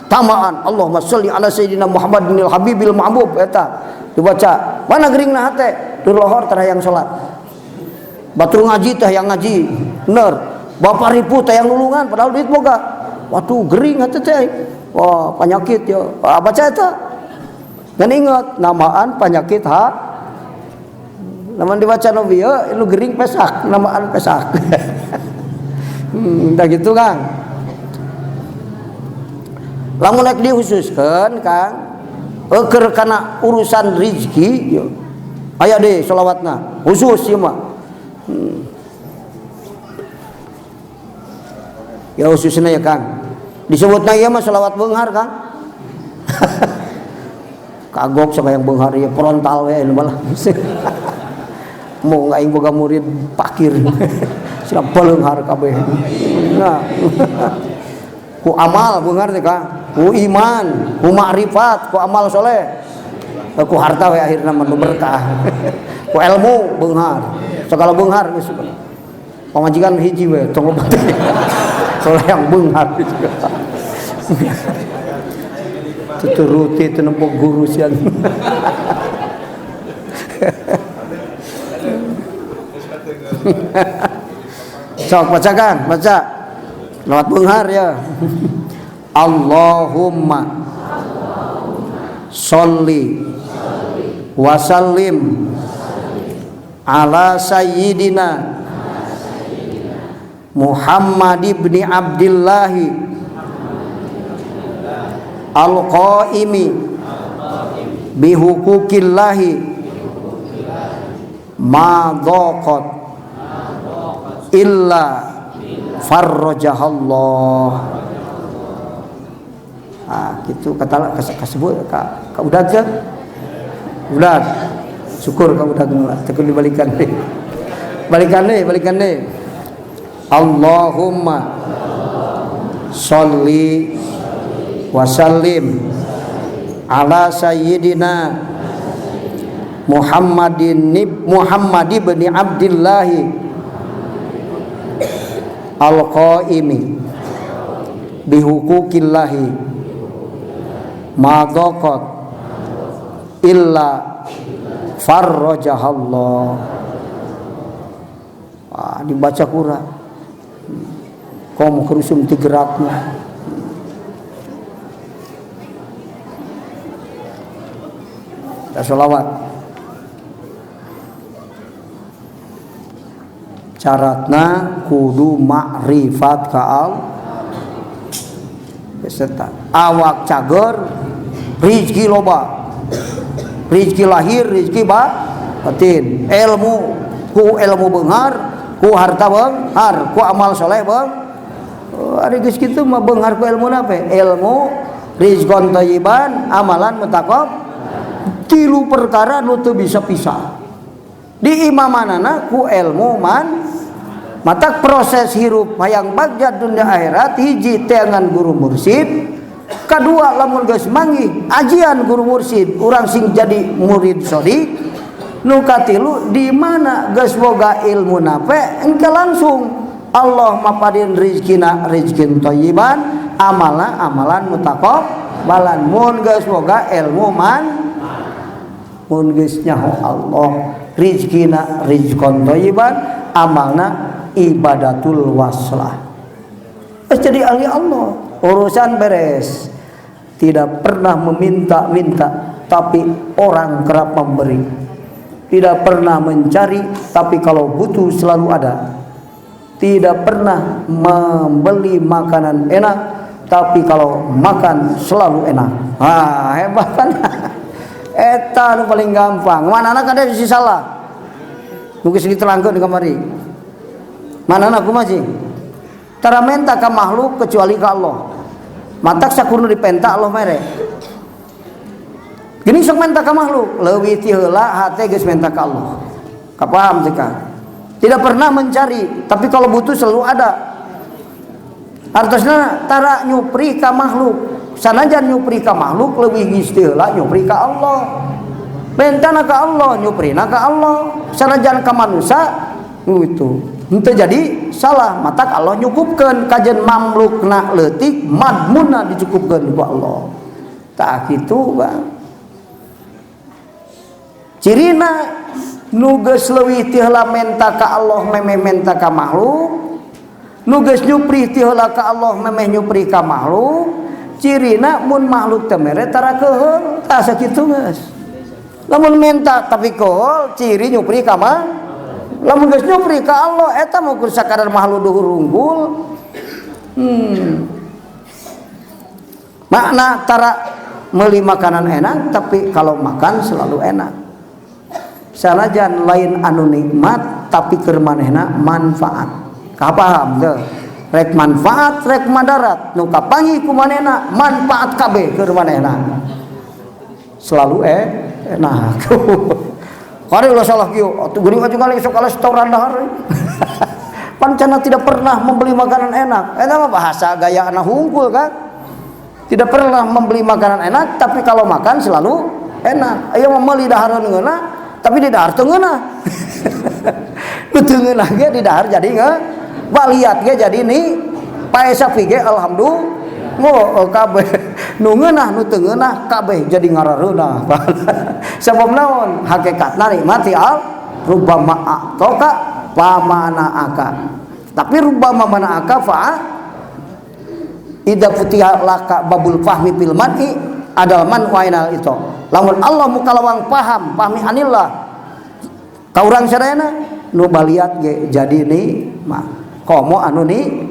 Tamaan Allahumma sholli ala sayyidina Muhammadinil habibil mahbub eta dibaca. Mana geringna hate? Di lohor tara yang salat. Batur ngaji teh yang ngaji. Bener. Bapak ripu teh yang nulungan padahal duit boga. Waduh gering hate teh. Wah, penyakit ya. Ah, baca eta. Dan ingat namaan penyakit ha. Namun dibaca nabi ya lu gering pesak, namaan pesak. Udah gitu Kang. Lamun rek dikhususkeun Kang, eueuh kana urusan rizki ya. Aya deh sholawatna khusus ieu mah. Ya khususna ya Kang. Disebutna ieu mah sholawat beunghar Kang. Kagok sama yang beunghar ieu frontal we nu malah. Mau aing boga murid pakir. Sila beunghar kabeh. Nah. Ku amal beunghar teh Kang, ku iman, ku makrifat, ku amal soleh. Ku harta we akhirna mah nu berkah. Ku ilmu beunghar. Segala beunghar geus. Pamajikan hiji we tong loba teh. Soleh yang beunghar juga. Tuturuti teu nempo guru sian. Sok baca Kang, baca. Lewat beunghar ya. Allahumma sholli wa sallim ala sayyidina Muhammad ibni Abdillahi al-qaimi bihuquqillahi ma dhaqat illa farrajahallah. Ah gitu kata kasebut ka udag teh. Udag. Syukur ka udag mah teu dibalikan deui. Balikan deui, balikan deui. Allahumma sholli wa sallim ala sayyidina Muhammadin Muhammad ibni Abdillahi al-qaimi bihuquqillahi ma dhaqat illa farrajahallah. Ah, dibaca kurang kom kerusum tigeratna. Kita sholawat. Syaratna kudu makrifat ka Allah. Beserta awak cager, rizki loba, rizki lahir, rizki batin, ilmu ku ilmu beunghar, ku harta beunghar, ku amal soleh beung. Ari geus kitu mah beunghar ku ilmu nape? Ilmu rizqon thayyiban, amalan mutaqab. Tilu perkara nu teu bisa pisah. Di imamanana ku ilmu man matak proses hirup hayang bagja dunia akhirat hiji teangan guru mursid, kedua lamun geus manggih ajian guru mursid urang sing jadi murid shodiq, nu katilu di mana geus boga ilmu nape engke langsung Allah mapadin rizkina rizkin thayyiban, amalna amalan mutaqabbalan. Mun geus boga ilmu man mun geus nyaho Allah rizkina rizqon thayyiban, amalna ibadatul waslah. Terus jadi ahli Allah, urusan beres. Tidak pernah meminta-minta, tapi orang kerap memberi. Tidak pernah mencari, tapi kalau butuh selalu ada. Tidak pernah membeli makanan enak, tapi kalau makan selalu enak. Ah, hebat kan? Eta nu paling gampang. Mana anak ada sisi salah. Mungkin diterangkeun di kamari. Mana anak kumaha sih? Tara menta ka makhluk kecuali ka Allah. Matak sakurnu dipenta Allah mere. Gini sok menta ka makhluk, leuwih ti heula hate geus menta ka Allah. Kapaham teh Kang? Tidak pernah mencari, tapi kalau butuh selalu ada. Artosna tara nyupri ka makhluk. Sanajan nyupri ka makhluk leuwih geus teu heula nyupri ka Allah. Mentana ka Allah, nyuprina ka Allah. Sanajan ka manusia itu henteu jadi salah matak Allah nyukupkeun kajen mamlukna leutik madmunna dicukupkeun ku Allah. Tah kitu Bang. Cirina nu geus leuwih ti heula menta ka Allah memeh menta ka makhluk, nu geus nyuprih ti heula ka Allah memeh nyuprih ka makhluk, cirina mun makhluk teu mere tara keuheul. Tah sakitu geus. Lamun menta tapi keuheul ciri nyuprih ka mah. Lamun geus nyuprih ka Allah eta mah ukur sakadar makhluk duhur unggul. Makna tara meuli makanan enak tapi kalau makan selalu enak. Sanajan lain anu nikmat tapi keur manehna manfaat. Kapaham teu? Rek manfaat rek madarat nu kapanggih ku manehna manfaat kabeh keur manehna. Selalu enak. Kari ulah salah kieu, atuh geuning atuh kali sok restoran dahar. Pancana tidak pernah membeli makanan enak. Eta mah bahasa gaya anak hungkul kan. Tidak pernah membeli makanan enak tapi kalau makan selalu enak. Aya mah meuli dahareun ngeunah tapi di dahar teu ngeunah. Nu teu ngeunah ge di dahar jadi nge baliat ge jadi ni pae sapi ge alhamdulillah oh, kabeh nu ngeunah nu teu ngeunah kabeh jadi ngarareunah. Sabab naon hakikatna nikmat al rubbama a'toka pamana'aka. Tapi rubbama mana'aka fa idza futiha laka babul fahmi fil man'i adal man wa ainal itu. Lamun Allah mukalawang paham fahmi anillah ka urang sadayana nu baliat ge jadi ni mah komo anu ni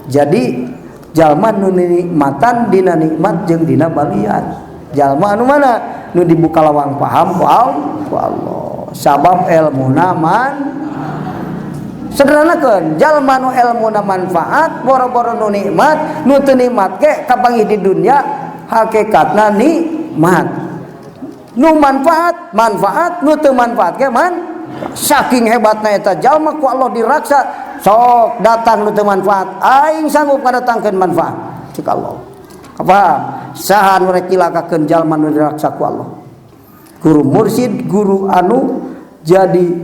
jadi jalma nu nikmatan dina nikmat jeung dina baliat. Jalma anu mana nu dibuka lawang paham ku Allah. Sabab elmuna man sederhanakeun jalma nu elmuna manfaat boro-boro nu nikmat nu teu nikmat ge kapanggih di dunia hakikatna nikmat. Nu manfaat manfaat nu teu manfaat ge man saking hebatna eta jalma ku Allah diraksa sok datang nu teu manfaat aing sanggup ngadatangkeun manfaat cek Allah. Apa saha nu rek cilakakeun jalma nu diraksa ku Allah? Guru mursid, guru anu jadi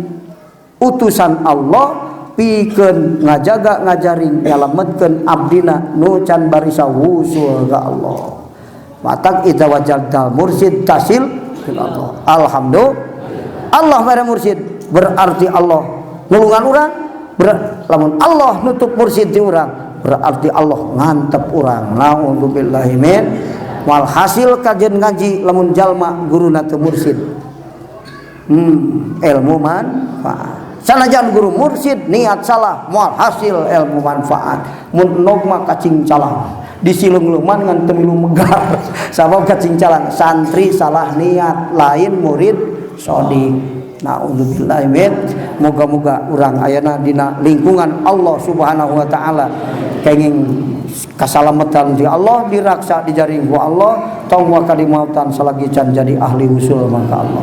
utusan Allah pikeun ngajaga ngajaring nyalametkeun abdina nu can barisa wusul ka Allah. Matak idza wajadal mursid tasil Allah. Alhamdulillah Allah mere mursid berarti Allah nulungan urang. Lamun Allah nutup mursid ti urang berarti Allah ngantep urang. Naudzubillahi min walhasil kajen ngaji lamun jalma guruna teu mursid. Ilmu manfaat. Sanajan guru mursid niat salah moal hasil ilmu manfaat. Mun nog mah kacing calang disilung-luman ngan teu milu megar. Sabab kacing calang santri salah niat lain murid sodik. Naudzubillahi min. Moga-moga urang ayana dina lingkungan Allah Subhanahu wa taala kenging kasalamatan di Allah diraksa dijaring ku Allah tong waka dimautan salagi can jadi ahli usul maka Allah.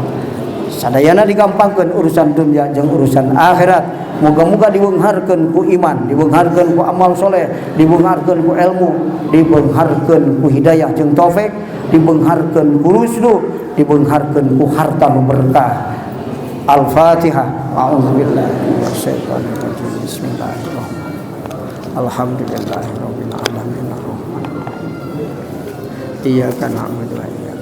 Sadayana digampangkeun urusan dunia jeung urusan akhirat. Moga-moga dibeungharkeun ku iman, dibeungharkeun ku amal soleh, dibeungharkeun ku ilmu, dibeungharkeun ku hidayah jeung taufik, dibeungharkeun ku rusdu, dibeungharkeun ku harta nu berkah. Al-Fatihah. A'udzubillahi minasyaitonir rajim. Bismillahirrahmanirrahim. Alhamdulillahirabbil alamin arrahmanirrahim. Iyyaka na'budu wa iyyaka